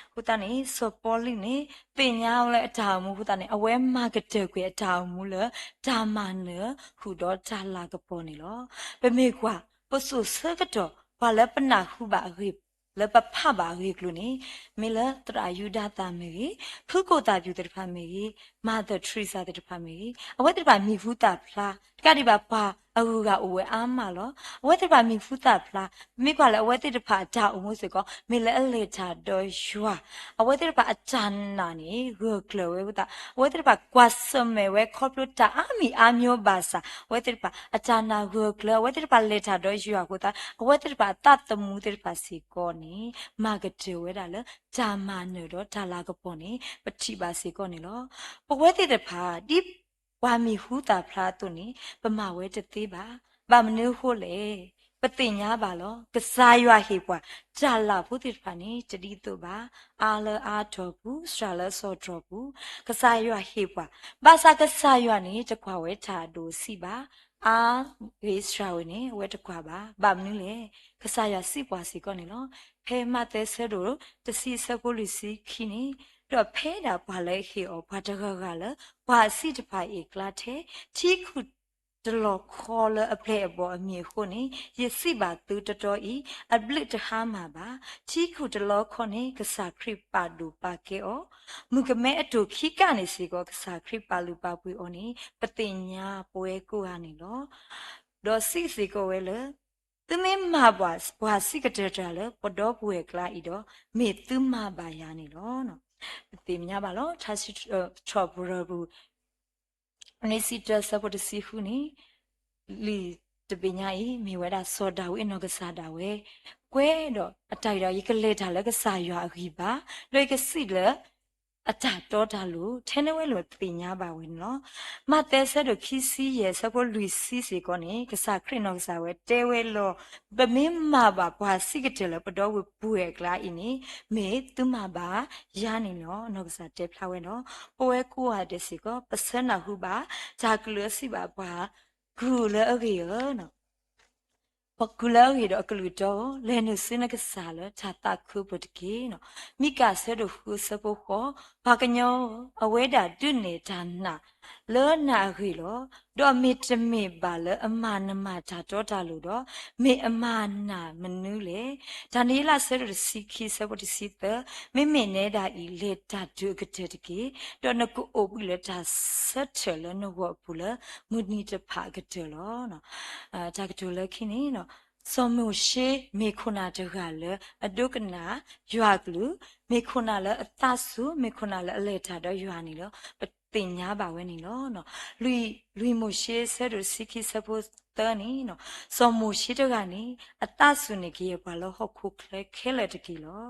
အဃိသတးန့ၣ် စီၤပီလူးန့ၣ် သ့ၣ်ညါလၢအတၢ်အိၣ်မူအဃိသတးန့ၣ် အဝဲမၤကတၢၢ်ကွံာ်အတၢ်အိၣ်မူလၢ တၢ်မၤနၢၤဃုာ်ဒီးတၢ်လၤကပီၤန့ၣ်လီၤ. ပမ့ၢ်ကွၢ် ပစိၤဆၢကတီၢ် ပှၤလၢပနၢ်ဟူဘၣ်အဂ့ၢ် လၢပဖးဘၣ်အဂ့ၢ်အကျိၤန့ၣ် မ့ၢ်လၢသရၣ်ယူဒၤသၣ်မ့ၢ်ဂ့ၤ, ဖုကိၣ်သၣ်ပျူၣ်သ့ၣ်တဖၣ်မ့ၢ်ဂ့ၤ, Mother Teresa သ့ၣ်တဖၣ်မ့ၢ်ဂ့ၤ, အဝဲသ့ၣ်တဖၣ်မံၤဟူသၣ်ဖျါ တကးဒံးဘၣ်ပှၤအဂုၤအဂၤအိၣ်ဝဲအါမးလီၤ. အဝဲသ့ၣ်တဖၣ်မံၤဟူသၣ်ဖျါ, ပမ့ၢ်ကွၢ်လၢအဝဲသ့ၣ်တဖၣ်အတၢ်အိၣ်မူစ့ၢ်ကီး မ့ၢ်လၢအလဲၤတၢ်ဒီးယွၤ, အဝဲသ့ၣ်တဖၣ်အတၢ်နာ်န့ၣ် ဂၢၢ်ကျၢၤဝဲအဃိသတး အဝဲသ့ၣ်တဖၣ်ကွၢ်ဆၢၣ်မဲာ်ဝဲခီဖျိတၢ်အါမံၤအါမျိၤဘၣ်ဆၣ် အဝဲသ့ၣ်တဖၣ်အတၢ်နာ်ဂၢၢ်ကျၢၤ အဝဲသ့ၣ်တဖၣ်လဲၤတၢ်ဒီးယွၤအဃိသတး အဝဲသ့ၣ်တဖၣ်အသးသမူသ့ၣ်တဖၣ်စ့ၢ်ကီးန့ၣ် မၤကတၢၢ်ဝဲဒၣ်လၢ တၢ်မၤနၢၤဒီးတၢ်လၤကပီၤန့ၣ် ပထံၣ်ဘၣ်စ့ၢ်ကီးန့ၣ်လီၤ. ပဝဲသ့ၣ်တဖၣ် ဒ်ပှၤမံၤဟူသၣ်ဖျါအသိးန့ၣ် ပမၤဝဲတသ့ဘၣ်. ဘၣ်မနုၤအဃိလဲၣ်. ပသ့ၣ်ညါဘၣ်လီၤ. ကစၢ်ယွၤဟ့ၣ်ပှၤ တၢ်လၤဖိသ့ၣ်တဖၣ်န့ၣ် တဒ်သိးဘၣ်. အါလၢအါတီၢ်ပူၤ, စှၤလၢအစှၤတီၢ်ပူၤ, ကစၢ်ယွၤဟ့ၣ်ပှၤ, ဘၣ်ဆၣ်ကစၢ်ယွၤန့ၣ် တကွၢ်ဝဲတၢ်အဒိၣ်အဆံးဘၣ်. အါဂ့ၤစှၤဝဲန့ၣ် အဝဲတကွၢ်ဘၣ်. ဘၣ်မနုၤလဲၣ်. ကစၢ်ယွၤစံးပှၤစ့ၢ်ကီးန့ၣ်လီၤ. ဖဲမးသဲဆၢဒိၣ်တဆံ ဆၢဖိလွံၢ်ဆံခံန့ၣ်, ဒီးဖဲဒၣ်ပှၤလၢအဟ့ၣ်အီၤ ပှၤတဂၤဂၤလၢ ပှၤအဆံးတဖၣ်အံၤအကျါထဲ ထံခုၣ်တလီၤခီလၢအပျဲၢ်အဘီၣ်အမံၤအဃိန့ၣ် ယစံးဘၣ်သုတီတီအံၤ, အဘျုးတဟါမၢ်ဘၣ်. ထံခုၣ်တလီၤခီန့ၣ် ကစၢ်ခရံာ်ပာ်ဒိၣ်ပာ်ကဲအီၤ, မုၣ်ကမဲအတိၢ်ခံကၣ်န့ၣ်စ့ၢ်ကီး ကစၢ်ခရံာ်ပာ်လုၢ်ပာ်ပှ့ၤအီၤန့ၣ် ပသ့ၣ်ညါပဝဲကိးဂၤန့ၣ်လီၤ. ဒီးစံးစ့ၢ်ကီးဝဲလၢ သုမ့ၢ်မၤဘၣ်ပှၤစံးကတၢၢ်တၢ်လၢပဒီပုၢ်ဝဲၢ်အကျါအံၤဒီး မ့ၢ်သုမၤဘၣ်ယၤန့ၣ်လီၤ. ပသ့ၣ်ညါဘၣ်လီၤ. ထါစံးထီၣ်ပတြၢၤပူၤ နွံဆံတၢ ဆၢဖိတဆံဃုန့ၣ်, လံာ်တဘ့ၣ်ညါအံၤ မ့ၢ်ဝဲဒၣ်စီၤဒၤဝံးအနီၢ်ကစၢ်ဒၣ်ဝဲ ကွဲးဒီးအတၢ်အံၤဒီး ယကလဲၤတၢ်လၢကစၢ်ယွၤအဂံၢ်ဘါ, ဒီးယကစံးလၢ အတၢ်တီတၢ်လိၤ ထဲန့ၣ်ဝဲလိာ်သ့ၣ်ညါဘၣ်ဝဲန့ၣ်လီၤ. မးသဲဆၢဒိၣ်ခံဆံယဲၢ် ဆၢဖိလွံၢ်ဆံစ့ၢ်ကီးန့ၣ် ကစၢ်ခရံာ်နီၢ်ကစၢ်ဝဲတဲဝဲလီၤ. ပမ့ၢ်မၤဘၣ်ပှၤစံးကတၢၢ်လၢပဒီဝ့ၢ်ပုၢ်ဝဲၢ်အကျါအံၤန့ၣ် မ့ၢ်သုမၤဘၣ်ယၤန့ၣ်လီၤ. နီၢ်ကစၢ်တဲဖျါဝဲဒီး ပဝဲကိးဂၤဒဲးစ့ၢ်ကီး ပဆၢနၢ်ဟူဘၣ် တၢ်ကလုၢ်အစံးဘၣ်ပှၤ ကုၢ်လၢအဂ့ၤဧၢ ပကုၢ်လၢအဂ့ၤဒီးအကလုၢ်တီဧၢ, လဲၤနုာ်ဆူနကစၢ်လၢတၢ်သးခုအပူၤတက့ၢ်. မံကၤဆၢဒိၣ်ဃုဆၢဖိဃိး, ပှၤကညီဧၢ, အဝဲဒၣ်ဒုးနဲၣ်တၢ်နာ်လၢနၤအဂ့ၢ်လီၤ. ဒီးမ့တမ့ၢ်ဘၣ်လၢအမၤနမၤတၢ်တီတၢ်လိၤဒီး, မ့ၢ်အမၤနၢၤမနုၤလဲၣ်. ဒၤနံးယ့လးဆၢဒိၣ်တဆံခံဆၢဖိတဆံသၢ, မ့မ့ၢ်နဲဒၣ်အံၤ လဲၤတၢ်ဒုးအကတၢၢ်တက့ၢ်. ဒီးနကအိၣ်ဘှံးလၢတၢ်ဆၢထၢၣ်လၢနဂီၢ်အပူၤလၢမုၢ်နံၤတဖၣ်အကတၢၢ်လီၤ. တၢ်ကတိၤလၢခံန့ၣ် စီၤမိၤၡ့မ့ၢ်ခိၣ်နၢ်တဂၤလၢအဒိကနၣ်ယွၤအကလုၢ်, မ့ၢ်ခိၣ်နၢ်လၢအသးစူၤ, မ့ၢ်ခိၣ်နၢ်လၢအလဲၤတၢ်ဒီးယွၤန့ၣ်လီၤ. ပသ့ၣ်ညါဘၣ်ဝဲန့ၣ်လီၤ. လွံၢ်မိၤၡ့ဆၢဒိၣ်တဆံခံဆၢဖိသၢန့ၣ်, စီၤမိၤၡ့တဂၤန့ၣ် အသးစူၤန့ၢ်ကယဲၢ်ပှၤလၢဟီၣ်ခိၣ်ချၢခဲလၢာ်တက့ၢ်လီၤ.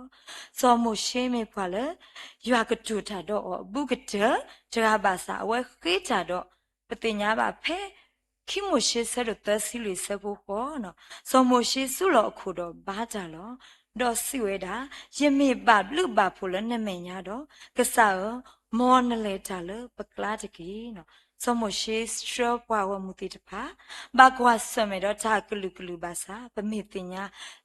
စီၤမိၤၡ့မ့ၢ်ပှၤလၢ ယွၤကတိၤတၢ်ဒီးအီၤအဘူးကတၢၢ်တဂၤဘၣ်ဆၣ် အဝဲဃ့တၢ်ဒီး ပသ့ၣ်ညါဘၣ်ဖဲ ခံမိၤၡ့ဆၢဒိၣ်သၢဆံလွံၢ်ဆၢဖိဃိး, စီၤမိၤၡ့စူၢ်လီၤအခိၣ်ဒီးဘါတၢ်လီၤ. ဒီးစံးဝဲဒၣ်, ယမ့ၢ်ဘၣ်ဘျုးဘၣ်ဖှိၣ်လၢနမဲာ်ညါဒီး, ကစၢ်ဧၢ, မ်နလဲၤတၢ်လၢပကျါတက့ၢ်. စီၤမိၤၡ့ဆှၢပှၤဂီၢ်မုၢ်သ့ၣ်တဖၣ် ဘၣ်ကွၢ်ဆၢၣ်မဲာ်ဒီးတၢ်ကလုာ်ကလုာ်ဘၣ်ဆၣ်, ပမ့ၢ်သ့ၣ်ညါ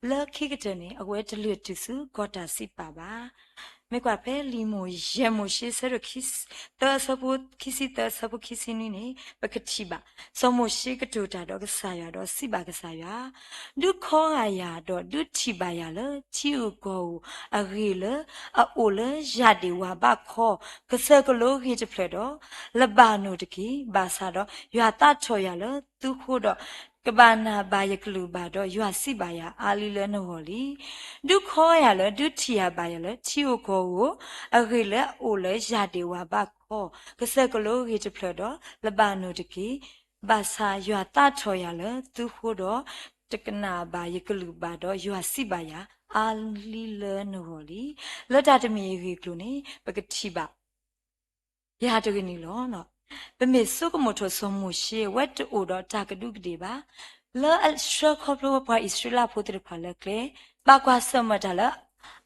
လၢခံကတၢၢ်န့ၣ် အဝဲတလုၢ်တုၤဆူကီၢ်တၢ်စံးပာ်ဘၣ်. မ့ၢ်ကွၢ်ဖဲလံာ်မိၤ ယဲၢ်မိၤၡ့ဆၢဒိၣ်ခံဆံသၢ အဆၢဖိခံဆံသၢ အဆၢဖိခံဆံနွံန့ၣ် ပကထံၣ်ဘၣ်, စီၤမိၤၡ့ကတိၤတၢ်ဒီးကစၢ်ယွၤဒီးစံးဘၣ်ကစၢ်ယွၤ, ဒုးခီဂာ်ယၤဒီးဒုးထံၣ်ဘၣ်ယၤလၢထံဧိၤကီၢ်ဧိၤအဂ့ၢ်လၢအအိၣ်လၢယၢ်ဒ့ၣ်ဝါဘးခီ, ကစၢၢ်ကလိဂ့ၤတဖျၢၣ်ဒီး လၢၤဘၣ်နိၣ်တက့ၢ်. ဘၣ်ဆၣ်ဒီးယွၤသးထီၣ်ယၤလၢသုဃိဒီး ကဘၣ်နာ်ဘၣ်ယကလုၢ်ဘၣ်ဒီးယွၤစံးဘၣ်ယၤအါလံလၢနဂီၢ်လံ. ဒုးခီယၤလၢဒုးထံၣ်ယၤဘၣ်ယၤလၢထံဧိၤကီၢ်ဧိၤအဂ့ၢ်လၢအအိၣ်လၢယၢ်ဒ့ၣ်ဝါဘးခီ, ကစၢၢ်ကလိဂ့ၤတဖျၢၣ်ဒီး လၢၤဘၣ်နိၣ်တက့ၢ်. ဘၣ်ဆၣ်ယွၤသးထီၣ်ယၤလၢသုဃိဒီး တကနာ်ဘၣ်ယကလုၢ်ဘၣ်ဒီးယွၤစံးဘၣ်ယၤအါလံလၢနဂီၢ်လံ. လၢတၢ်တမံၤအဂ့ၢ်အကျိၤန့ၣ် ပကထံၣ်ဘၣ် ယၤတဂ့ၤန့ၣ်လီၤ. ပမ့ၢ်ဆိကမိၣ်ထီၣ်စီၤမိၤၡ့ အဝဲတအိၣ်ဒီးတၢ်ကဒူးကဒ့ၣ်ဘၣ်, လၢအဆှၢခီဖျိဝဲပှၤအံၣ်စရ့လးဖိသ့ၣ်တဖၣ်လၢကျဲ, ဘၣ်ကွၢ်ဆၢၣ်မဲာ်တၢ်လၢ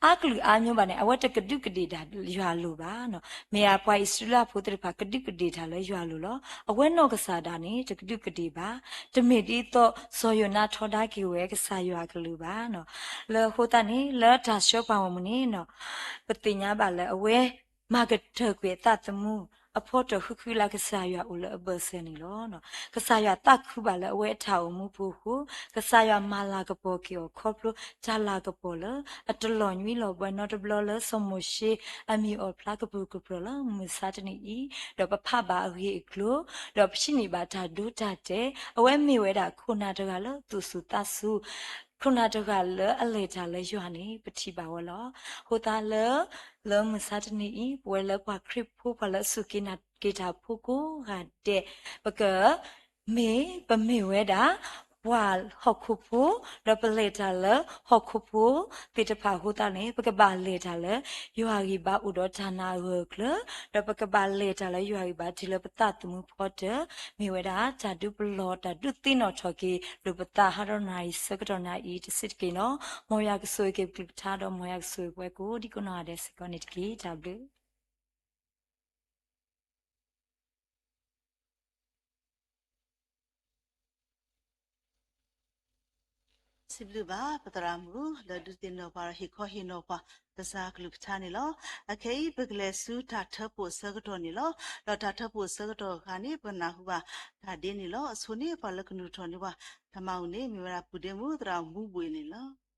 အါကလုာ်အါမျိုးဘၣ်န့ၣ် အဝဲတကဒူးကဒ့ၣ်တၢ်ယွၤအလိၤဘၣ်. မ့ၢ်အပှၤအံၣ်စရ့လးဖိသ့ၣ်တဖၣ်ကဒူးကဒ့ၣ်တၢ်လၢယွၤအလိၤလီၤ. အဝဲနီၢ်ကစၢ်ဒၣ်န့ၣ် တကဒူးကဒ့ၣ်ဘၣ်. တမ့ၢ်ဒ်သိးစီၤယိၤနါထီဒါက့ၤဝဲကစၢ်ယွၤအကလုၢ်ဘၣ်. လၢအဃိသတးန့ၣ် လၢတၢ်ဆှၢပှၤဂီၢ်မုၢ်န့ၣ် ပသ့ၣ်ညါဘၣ်လၢအဝဲ မၤကတၢၢ်ကွံာ်အသးသမူ အဖီတၢၣ်ဃုဃုလၢကစၢ်ယွၤအိၣ်လၢအဘၢၣ်စၢၤန့ၣ်လီၤ. ကစၢ်ယွၤသးခုဘၣ်လၢအဝဲအတၢ်အိၣ်မူပူၤအဃိ, ကစၢ်ယွၤမၤလၤကပီၤက့ၤအီၤခီဖျိတၢ်လၤကပီၤလၢ အတလီၤညွံးလီၤဘှဲနီတဘျီလၢစီၤမိၤၡ့အမံၤအီၣ်ဖျါကပူၤကပြီၤလၢမုၢ်မဆါတနံၤအံၤ, ဒီးပဖးဘၣ်အဂ့ၢ်အကျိၤ, ဒီးပထံၣ်န့ၢ်ဘၣ်တၢ်ဒိတၢ်တဲာ်, အဝဲမ့ၢ်ဝဲဒၣ်ခိၣ်နၢ်တဂၤလၢသူၣ်စူၤသးစူၤ ခိၣ်နၢ်တဂၤလၢအလဲၤတၢ်လၢယွၤန့ၣ် ပထံၣ်ဘၣ်ဝဲလီၤ. အဃိသတးလၢ လၢမုၢ်မဆါတနံၤအံၤ ပဝဲလၢပှၤခရံာ်ဖိ ပှၤလၢအစူၢ်က့ၤနာ်က့ၤတၢ်ဖိကိးဂၤဒဲး, ပက မ့ၢ်ပမ့ၢ်ဝဲဒၣ် ပှၤဟီၣ်ခိၣ်ဖိ, ဒီးပလဲၤတၢ်လၢဟီၣ်ခိၣ်ဖိသ့ၣ်တဖၣ်အဃိသတးန့ၣ် ပကဘၣ်လဲၤတၢ်လၢ ယွၤဂံၢ်ဘါအိၣ်ဒီးတၢ်နာ်အဂၢၢ်အကျၢၤ, ဒီးပကဘၣ်လဲၤတၢ်လၢယွၤဂံၢ်ဘါတုၤလၢပသးသမူဖီတၢၣ်, မ့ၢ်ဝဲဒၣ်တၢ်ဒုးပလီၢ် တၢ်ဒုးသ့ၣ်နီၣ်ထီၣ်က့ၤ လိာ်ပသးဟးထီၣ်နၣ်ရံၣ်ဆၢကတီၢ်နၣ်အံၤတစဲးတက့ၢ်န့ၣ်လီၤ. မ်ယွၤကဆိၣ်ဂ့ၤက့ၤပကလုၢ်ကထါ ဒီးမ်ယွၤကဆိၣ်ဂ့ၤပဝဲကိးဒံကိးနီၢ်ဂၤဒဲးစ့ၢ်ကီးန့ၣ်တက့ၢ်. တၢ်ဘျုး စံးဘျုးဘၣ်ပသရၣ်မုၣ် လၢဒုးသ့ၣ်နီၣ်ပှၤဒီးဟ့ၣ်ခီဟ့ၣ်နီၤပှၤ ကစၢ်ကလုၢ်ကထါန့ၣ်လီၤ. အခဲအံၤ ပကလဲၤဆူတၢ်ထၢဖှိၣ်အဆၢကတီၢ်န့ၣ်လီၤ. ဒီးတၢ်ထၢဖှိၣ်အဆၢကတီၢ်အခါန့ၣ် ပကနၢ်ဟူဘၣ်တၢ်ဒ်န့ၣ်လီၤ. အဆိန့ၣ် ပှၤလၢကနုာ်ထီၣ်န့ၢ်ပှၤတၢ်မၤအုၣ်န့ၣ် မ့ၢ်ဝဲဒၣ်ပုၢ်ဒ့မုၣ်သရၣ်မူဘှံးန့ၣ်လီၤ.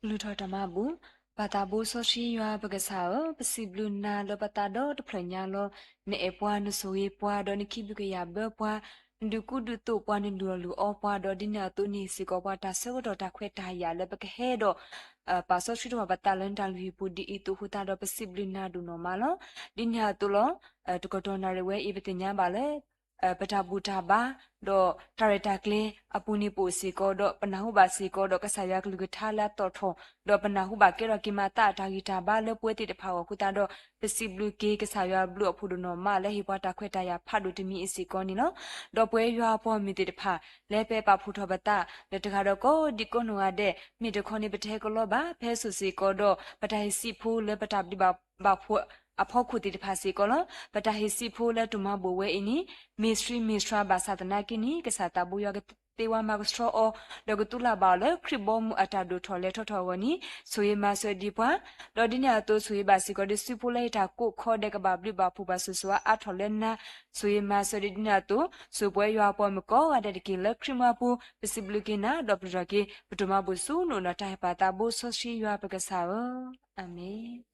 ကလူၤထီၣ်တၢ်မၤဘူၣ်, ပၢ်သးဘိစီဆှံယွၤပကစၢ်ဧၢ, ပစံးဘျုးနၤလၢပသးဒီတဖျၢၣ်ညါလီၤ. နအဲၣ်ပှၤ, နဆိၣ်ဂ့ၤပှၤ, ဒီးနခံဘျုးကယာ်ဘၢပှၤ, နဒုးကူဒုးသိးပှၤ, နလုၢ်အီၣ်လုၢ်အီပှၤ, ဒီးဒ်န့ၣ်အသိးန့ၣ်စ့ၢ်ကီး ပှၤတၢ်ဆၢကတီၢ်တၢ်ခွဲးတၢ်ယာ်လၢပကဟဲဒီး ပာ်စီဆှံထီၣ်ဘၣ်ပသးလၢနတၢ်လုၢ်ဟံၣ်ပူၤဒ်အံၤအသိးအဃိသတးဒီး ပစံးဘျုးနၤဒိၣ်နီၢ်မးလီၤ. ဒ်န့ၣ်အသိးလီၤ. တကတီၢ်နၣ်ရံၣ်ဝဲအံၤ ပသ့ၣ်ညါဘၣ်လၢ ပတၢ်ဘူၣ်တၢ်ဘါ ဒီးတၢ်ရဲၣ်တၢ်ကျဲၤအပူၤန့ၣ် ပအိၣ်စ့ၢ်ကီး ဒီးပနၢ်ဟူဘၣ်စ့ၢ်ကီးဒီးကစၢ်ယွၤကလုၢ်ကထါလၢအသီၣ်ထီၣ်, ဒီးပနၢ်ဟူဘၣ်ကဲထီၣ်က့ၤမၤသးအတၢ်ဂံၢ်တၢ်ဘါလၢပဝဲသ့ၣ်တဖၣ်အဂီၢ်အဃိသတးဒီး ပစံးဘျုးက့ၤကစၢ်ယွၤအဘျုးအဖှိၣ်ဒိၣ်နီၢ်မးလၢဟ့ၣ်ပှၤတၢ်ခွဲးတၢ်ယာ်ဖးဒိၣ်တမံၤအံၤစ့ၢ်ကီးန့ၣ်လီၤ. ဒီးပဝဲယွၤအပှၤမုၢ်သ့ၣ်တဖၣ် လၢပပာ်ဖှိၣ်ထီၣ်ပသး လၢတဂၤဒီးကိးဒံကိးနီၢ်ဂၤဒဲး မ့ၢ်တခီန့ၣ် ပတဟဲကလီဘၣ် ဖဲစိၤစ့ၢ်ကီးဒီး ပတၢ်ဟ့ၣ်စံးဖိလၢပတၢ်ဘျုးဘၣ်ဖှိၣ်အဖီခိၣ်သ့ၣ်တဖၣ်စ့ၢ်ကီးလီၤ. ပတၢ်ဟ့ၣ်စံးဖိလၢတိၢ်မၤဘူၣ်ဝဲအံၤန့ၣ် မ့ၢ်ဆှံမ့ၢ်ဆှါဘၣ်ဆၣ်သနာ်က့န့ၣ် ကစၢ်သးဘိယွၤက သ့ဝါမၤကဆှီအီၤ, ဒီးကသူလၢ်ဘၣ်အီၤလၢခရံာ်ဘီမုၢ်အတၢ်ဒိၣ်ထီၣ်လဲၤထီၣ်ထီၣ်အဂီၢ်န့ၣ် ဆိၣ်ဂ့ၤမၤစၢၤဒံးပှၤ, ဒီးဒ်န့ၣ်အသိး ဆိၣ်ဂ့ၤဘၣ်စ့ၢ်ကီးဒ်စုဖိလၢဟ့ၣ်တၢ်ကိးခီဒဲး ကဘၣ်ဘျုးဘၣ်ဖှိၣ်ဘၣ်ဆိၣ်ဂ့ၤအါထီၣ်လၢနၤ, ဆိၣ်ဂ့ၤမၤစၢၤဒံးဒ်န့ၣ်အသိး ဆိၣ်ပှဲၤယွၤအပှၤမုၣ်ကိးဂၤဒဲးတက့ၢ်. လၢခရံာ်မုၢ်အပူၤ ပစံးဘျုးက့ၤနၤ ဒီးပတြၢၤက့ၤ ပတိၢ်မၤဘူၣ်ဆူနအိၣ်ဒီးတၢ်ဟ့ၣ်ပာ်သးဘိ စီဆှံယွၤပကစၢ်ဧၢ, အၤမ့ၣ်.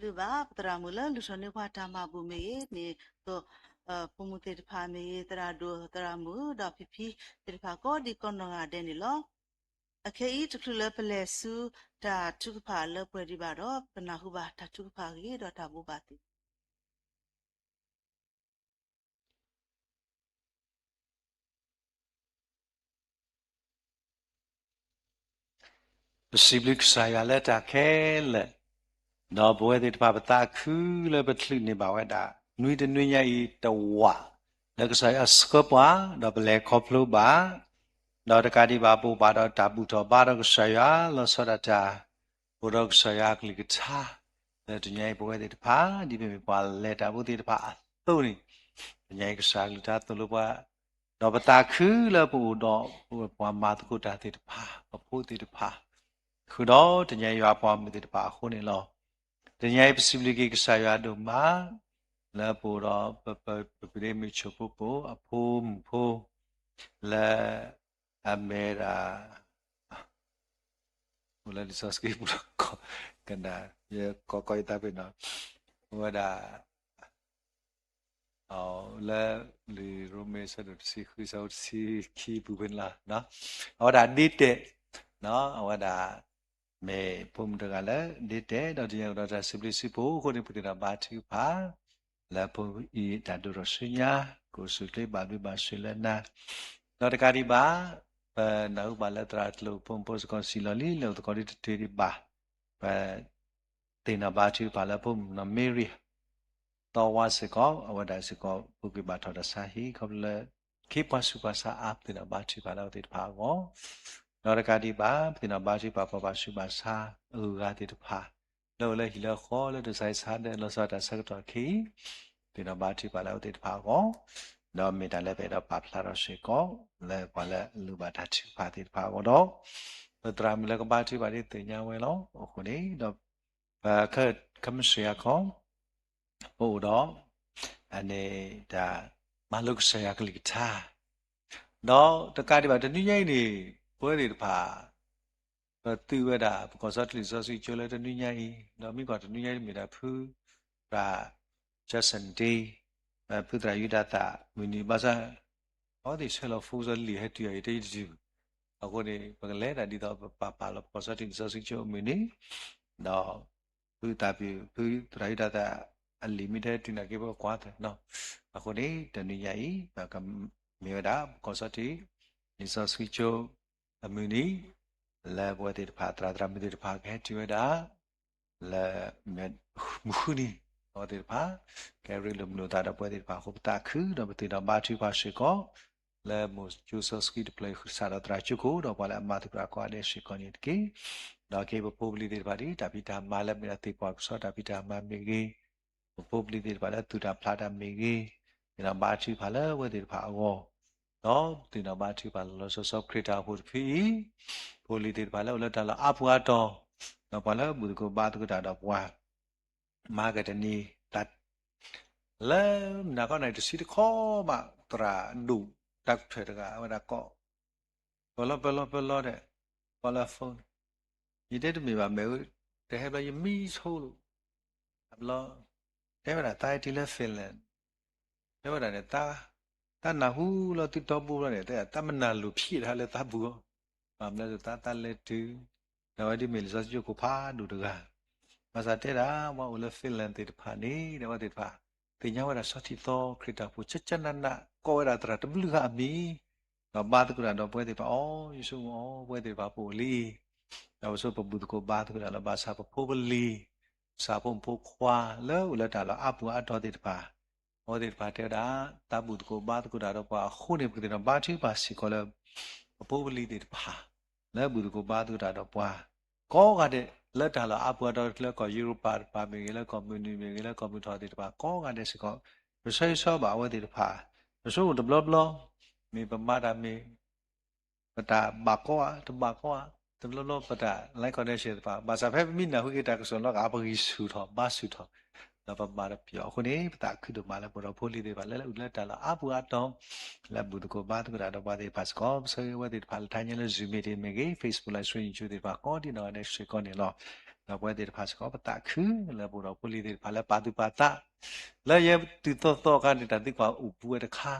လုၢ်ဘၣ်ပသရၣ်မုၣ်လၢလုၢ်ထီၣ်န့ၢ်ပှၤတၢ်မၤဘူၣ်မ့ၢ်ဂ့ၤန့ၣ် သိး ဖိမုၣ်သ့ၣ်တဖၣ်မ့ၢ်ဂ့ၤ သရၣ်ဒိၣ်သရၣ်မုၣ် ဒီးဖံဖံသ့ၣ်တဖၣ်ကိးဒံးကိးနီၢ်ဂၤဒဲးန့ၣ်လီၤ. အခဲအံၤတချုးလၢပလဲၤဆူတၢ်ထုကဖၣ်လၢပှဲၤဒံးဘၣ်ဒီး ပကနၢ်ဟူဘၣ်တၢ်ထုကဖၣ်အဂ့ၢ်ဒီးတၢ်ဘိးဘၣ်သု ပစံးဘျုးကစၢ်ယွၤလၢတၢ်ခဲလၢာ်, ဒီးပဝဲသ့ၣ်တဖၣ်ပသးခုလၢပချုးန့ၢ်ဘၣ်ဝဲဒၣ် နွံတနွံညါအံၤတဝာ် လၢကစၢ်ယွၤဆှၢပှၤ ဒီးပလဲၤခီဖျိဘၣ်, ဒီးတကးဒံးဘၣ်ပအိၣ်ဘၣ်ဒီးတၢ်ဘူၣ်ထီၣ်ဘါထီၣ်ကစၢ်ယွၤ လီၤဆီဒၣ်တၢ် အိၣ်ဒီးကစၢ်ယွၤအကလုၢ်ကထါ လၢတနံၤအံၤပဝဲသ့ၣ်တဖၣ် ဒ်ပမ့ၢ်ပှၤလဲၤတၢ်ဖိသ့ၣ်တဖၣ်အသိးန့ၣ်, တနံၤအံၤကစၢ်အကလုၢ်ကထါသိၣ်လိပှၤ, ဒီးပသးခုလၢပအိၣ်ဒီးပှၤမၤသကိးတၢ်သ့ၣ်တဖၣ် ပဖိသ့ၣ်တဖၣ် ဃုာ်ဒီးတနံၤအံၤယွၤပှၤမုၣ်သ့ၣ်တဖၣ်အဃိန့ၣ်လီၤ. တနံၤအံၤပစံးဘျုးက့ၤကစၢ်ယွၤဒိၣ်မး လၢပအိၣ်ဒီးပ ပ ပဒ့မုၣ်ဆိၣ်ဖိပိာ်အဖိမုၣ်ဖိ လၢ အမ့ၢ်ဒၣ် အိၣ်လၢလံာ်စီဆှံပူၤလီၤ ကနၣ် ယကိးကိးယသးပ့ၤနီၣ် အိၣ်ဝဲဒၣ် လၢ လံာ်ရိမ့ၤ ဆၢဒိၣ်တဆံဃု ဆၢဖိတဆံခံပူၤဖဲန့ၣ်လီၤ. အဝဲဒၣ်ဒ့တဲာ် အဝဲဒၣ် မ့ၢ်ဖိမုၣ်တဂၤလၢဒ့တဲာ် ဒီးတနံၤအံၤအိၣ်ဒီးတၢ်စံးဘျုးစံးဖှိၣ်အဃိန့ၣ် ပသ့ၣ်နီၣ်ဘါထုကဖၣ် လၢဖိအံၤတၢ်ဒိၣ်ထီၣ်ဆူညါ ကအိၣ်ဆူၣ်အိၣ်ချ့ဘၣ်ဘျုးဘၣ်ဆိၣ်လၢနၤ ဒီးတကးဒံးဘၣ် ပနၢ်ဟူဘၣ်လၢသရၣ်ကျိာ်ဖိမုၣ်ဖိစ့ၢ်ကီးစံးလီၤလံ လၢအိၣ်သကိးဒ်တတုၤဒံးဘၣ် ပသ့ၣ်နီၣ်ဘါထုကဖၣ်လၢဖိမုၣ်နီၢ်မ့ရံ သီဝါစ့ၢ်ကီး အဝဲဒၣ်စ့ၢ်ကီး ပူၤကွံာ်ဘၣ်ထီၣ်တၢ်ဆါဟံၣ် ခီဖျိလၢ ခ့ပှၤဆူးပှၤဆါအါ ပသ့ၣ်နီၣ်ဘါထုကဖၣ်လၢအဝဲသ့ၣ်တဖၣ်အဂီၢ် ဒီးတကးဒံးဘၣ် ပသ့ၣ်နီၣ်ဘါထုကဖၣ်ပှၤဘၣ်ဆူးဘၣ်ဆါအဂုၤအဂၤသ့ၣ်တဖၣ် လၢအိၣ်လၢဟံၣ်လၢဃီလၢတၢ်ဆါဟံၣ်ဆါဒၢး လီၤဆီဒၣ်တၢ်ဆၢကတီၢ်ခဲအံၤ ပသ့ၣ်နီၣ်ဘါထုကဖၣ်လၢအဝဲသ့ၣ်တဖၣ်အဂီၢ် ဒီးမ့ၢ်တၢ်လၢပအဲၣ်ဒိးပာ်ဖျါထီၣ်စ့ၢ်ကီး လၢပှၤလၢအလိၣ်ဘၣ်တၢ်ထုကဖၣ်သ့ၣ်တဖၣ်အဂီၢ်ဒီး ပသရၣ်မုၣ်လၢကဘါထုကဖၣ်ဒ်သ့ၣ်ညါဝဲလီၤ. အဃိန့ၣ်ဒီး ပ ခမစၢၢ်ယၤခီ ပအိၣ်ဒီး အန့ၣ် တၢ်မၤလိကစၢ်ယွၤကလုၢ်ကထါ ဒီးတကးဒံးဘၣ်တနွံညါအံၤန့ၣ် ပဝဲသ့ၣ်တဖၣ် ပသုးဝဲဒၣ် ပကီၢ်စီထံလံာ်စီဆှံကၠိလၢတနွံညါအံၤ ဒီးမ့ၢ်ကွၢ်တနွံညါအံၤမ့ၢ်ဒၣ်ဖုသရၣ် Jackson Day ဖုသရၣ်ယူဒၤသၣ်မုၢ်နံၤ ဘၣ်ဆၣ် အဝဲသ့ၣ်ဆှၢလီၤ full စီလံာ်ဟဲတုၤအံၤတယံာ်တယံာ် အဃိန့ၣ် ပကလဲၤဒၣ်ဒ်သိးပပာ်ပာ်လီၤပကီၢ်စီထံလံာ်စီဆှံကၠိအမုၢ်နံၤ ဒီး ဖုသရၣ်ယူဒၤသၣ် ဖုသရၣ်ယူဒၤသၣ်အလံာ်မ့ၢ်တဟဲတုၤနာ်က့ ပကကွၢ်သ့ၣ်နီၤ အဃိန့ၣ် တနွံညါအံၤ ပကမ့ၢ်ဝဲဒၣ် ပကီၢ်စီထံ လံာ်စီဆှံကၠိအမုၢ်နံၤ လၢပဝဲသ့ၣ်တဖၣ် သရၣ်သရၣ်မုၣ်သ့ၣ်တဖၣ်ကဟဲတုၤဝဲဒၣ် လၢ မုၢ်ဃုနံၤ အဝဲသ့ၣ်တဖၣ် ကဲရ့လိာ်မုာ်လိာ်သးဒီးပဝဲသ့ၣ်တဖၣ်အဃိ ပသးခုဒီးပသ့ၣ်နီၣ်ဘါထုကဖၣ်စ့ၢ်ကီး လၢမိၤၡ့စီဆှံတဖျၢၣ်အံၤ ဃုစးထီၣ်သရၣ်ကၠိခိၣ် ဒီးပှၤလၢအမၤသကိးတၢ်ကိးဂၤဒဲးစ့ၢ်ကီးန့ၣ်တက့ၢ်. ဒီးက့ၤပဖိပလံၤသ့ၣ်တဖၣ်ဒ် တၢ်ဖံးတၢ်မၤလၢမ့ၢ်ဒၣ်သ့ၣ်ပှၢ်ကစီတၢ်ဖံးတၢ်မၤမ့ၢ်ဂ့ၤ, ပဖိပလံၤသ့ၣ်တဖၣ်လၢသူၣ်တၢ်ဖျးတၢ်မ့ၢ်ဂ့ၤ, သ့ၣ်နီၣ်ဘါထုကဖၣ်လၢအဝဲသ့ၣ်တဖၣ်အဂီၢ်, ဒီးသ့ၣ်နီၣ်ဘါထုကဖၣ်လီၤလီၤဆီဆီခရံာ်တၢ်အိၣ်ဖှိၣ်တဖုအံၤ, ဖိလံၤသ့ၣ်တဖၣ်လၢအိၣ်လၢတၢ်လီၢ်အါပူၤအါတီၤ, ဒီးပှၤလၢဘူၣ်သကိးဘါသကိးတၢ်ဒီးပှၤ မၤကတနံၤ လၢမုၢ်နၤခီနၤအံၤ တဆံတခီမး သရၣ်ဒိၣ်တၢ်ကထၢၣ်တဂၤ အဝဲဒၣ်ကိး ပၢၤလီၤပၢၤလီၤပၢၤလီၤဒီး ကိးလၢ phone, ယတဲတမ့ၢ်ဘၣ် မ့ၢ်ဧၢ, တဟဲဘျီယမံဆိလိာ်, ဘျီ တဲဝဲဒၣ်သးဟဲတုၤလၢ Finland, တဲဝဲဒၣ်န့ၣ် သးနၢ်ဟူလီၤသုတီဘိဘျီန့ၣ် တဲသးမနၢ်လိၤဖျဲးတၢ်လၢသးပူၤအီၤ, ဘၣ်မနုၤလဲၣ် သးသးလဲၤတုၤ ဒီးဝဲဒ်မ့ၢ်လံာ်စီဆှံကၠိခိၣ်ဖးဒိၣ်တဂၤ, ဘၣ်ဆၣ်တဲဒၣ် ပှၤအိၣ်လၢ Finland သ့ၣ်တဖၣ်န့ၣ် ဒီးအဝဲသ့ၣ်တဖၣ် သ့ၣ်ညါဝဲဒၣ်ဆီထံသီခရံာ်တၢ်အိၣ်ဖှိၣ် ကၠၢကၠၢနးနး ကိးဝဲဒၣ်သရၣ်တဘျုးဂၤအမံၤ, ဒီးဘါသကိးတၢ်ဒီးပဝဲသ့ၣ်တဖၣ်အီၤ, ယဆိကမိၣ်အီၤ ပဝဲသ့ၣ်တဖၣ်ပအိၣ်လံ, ဒီးပဆိပဘူၣ်သကိးဘါသကိးတၢ်လၢဘၣ်ဆၣ်ပဖိပလံၤ, စၢ်ဖိမုၣ်ဖိခွါလၢအိၣ်လၢတၢ်လီၢ်အါပူၤအါတီၤသ့ၣ်တဖၣ်, အဝဲသ့ၣ်တဖၣ်တဲဝဲဒၣ် သးဘူၣ်သကိးဘါသကိးတၢ်ဒီးပှၤအဃိန့ၣ် ပကသ့ၣ်နီၣ်ဘါထုကဖၣ်စ့ၢ်ကီးလၢ ပဖိပလံၤသ့ၣ်တဖၣ် လၢဘူၣ်သကိးဘါသကိးတၢ်ဒီးပှၤ ကိးဂၤဒဲး လၢတၢ်လီၢ်အါပူၤအါတီၤ လၢကီၢ်ယူရပၤတဖၣ်မ့ၢ်ဂ့ၤ လၢကီၢ်မုၢ်နုာ်မ့ၢ်ဂ့ၤ လၢကီၢ်မုၢ်ထီၣ်သ့ၣ်တဖၣ် ကိးဂၤဒဲးစ့ၢ်ကီး ပဆၢဂ့ၤဆၢဝါဘၣ်အဝဲသ့ၣ်တဖၣ်, ပဆိကမိၣ်တဘျီဘျီ မ့ၢ်ပမၤတၢ်မ့ၢ် ပတၢ်ဘၣ်ကိးဧါ တဘၣ်ကိးဧါ, တဘျီဘျီပတၢ် line connection သ့ၣ်တဖၣ် ဘၣ်ဆၣ်ဖဲပမ့ၢ်နၢ်ဟူက့ၤတၢ်ကစီၣ်လီၤဂာ် ပဂံၢ်ဆူၣ်ထီၣ်ဘါဆူၣ်ထီၣ် ဒီးပမၤတပျီၤအဃိန့ၣ် ပသးခုဒိၣ်မးလၢပဒီးဖိလံၤသ့ၣ်တဖၣ် လၢလၢအအိၣ်လၢတၢ်လီၢ်အါပူၤအါတီၤ လၢဘူၣ်သကိးဘါသကိးတၢ်ဒီးပှၤသ့ၣ်တဖၣ်စ့ၢ်ကီး ပဆၢဂ့ၤဝဲသ့ၣ်တဖၣ်လၢတၢ်ညါလၢ Zoom meeting မ့ၢ်ဂ့ၤ Facebook Live Stream သ့ၣ်တဖၣ် ကိးဒံးနီၢ်ဂၤဒဲးစ့ၢ်ကီးန့ၣ်လီၤ. ဒီးပဝဲသ့ၣ်တဖၣ်စ့ၢ်ကီး ပသးခုလၢပအိၣ်ဒီးဖိလံၤသ့ၣ်တဖၣ်လၢပာ်သူၣ်ပာ်သး လၢယဲတုၤသီသီအခါန့ၣ် တၢ်သံကွၢ်အိၣ်ပူၤဝဲတခါ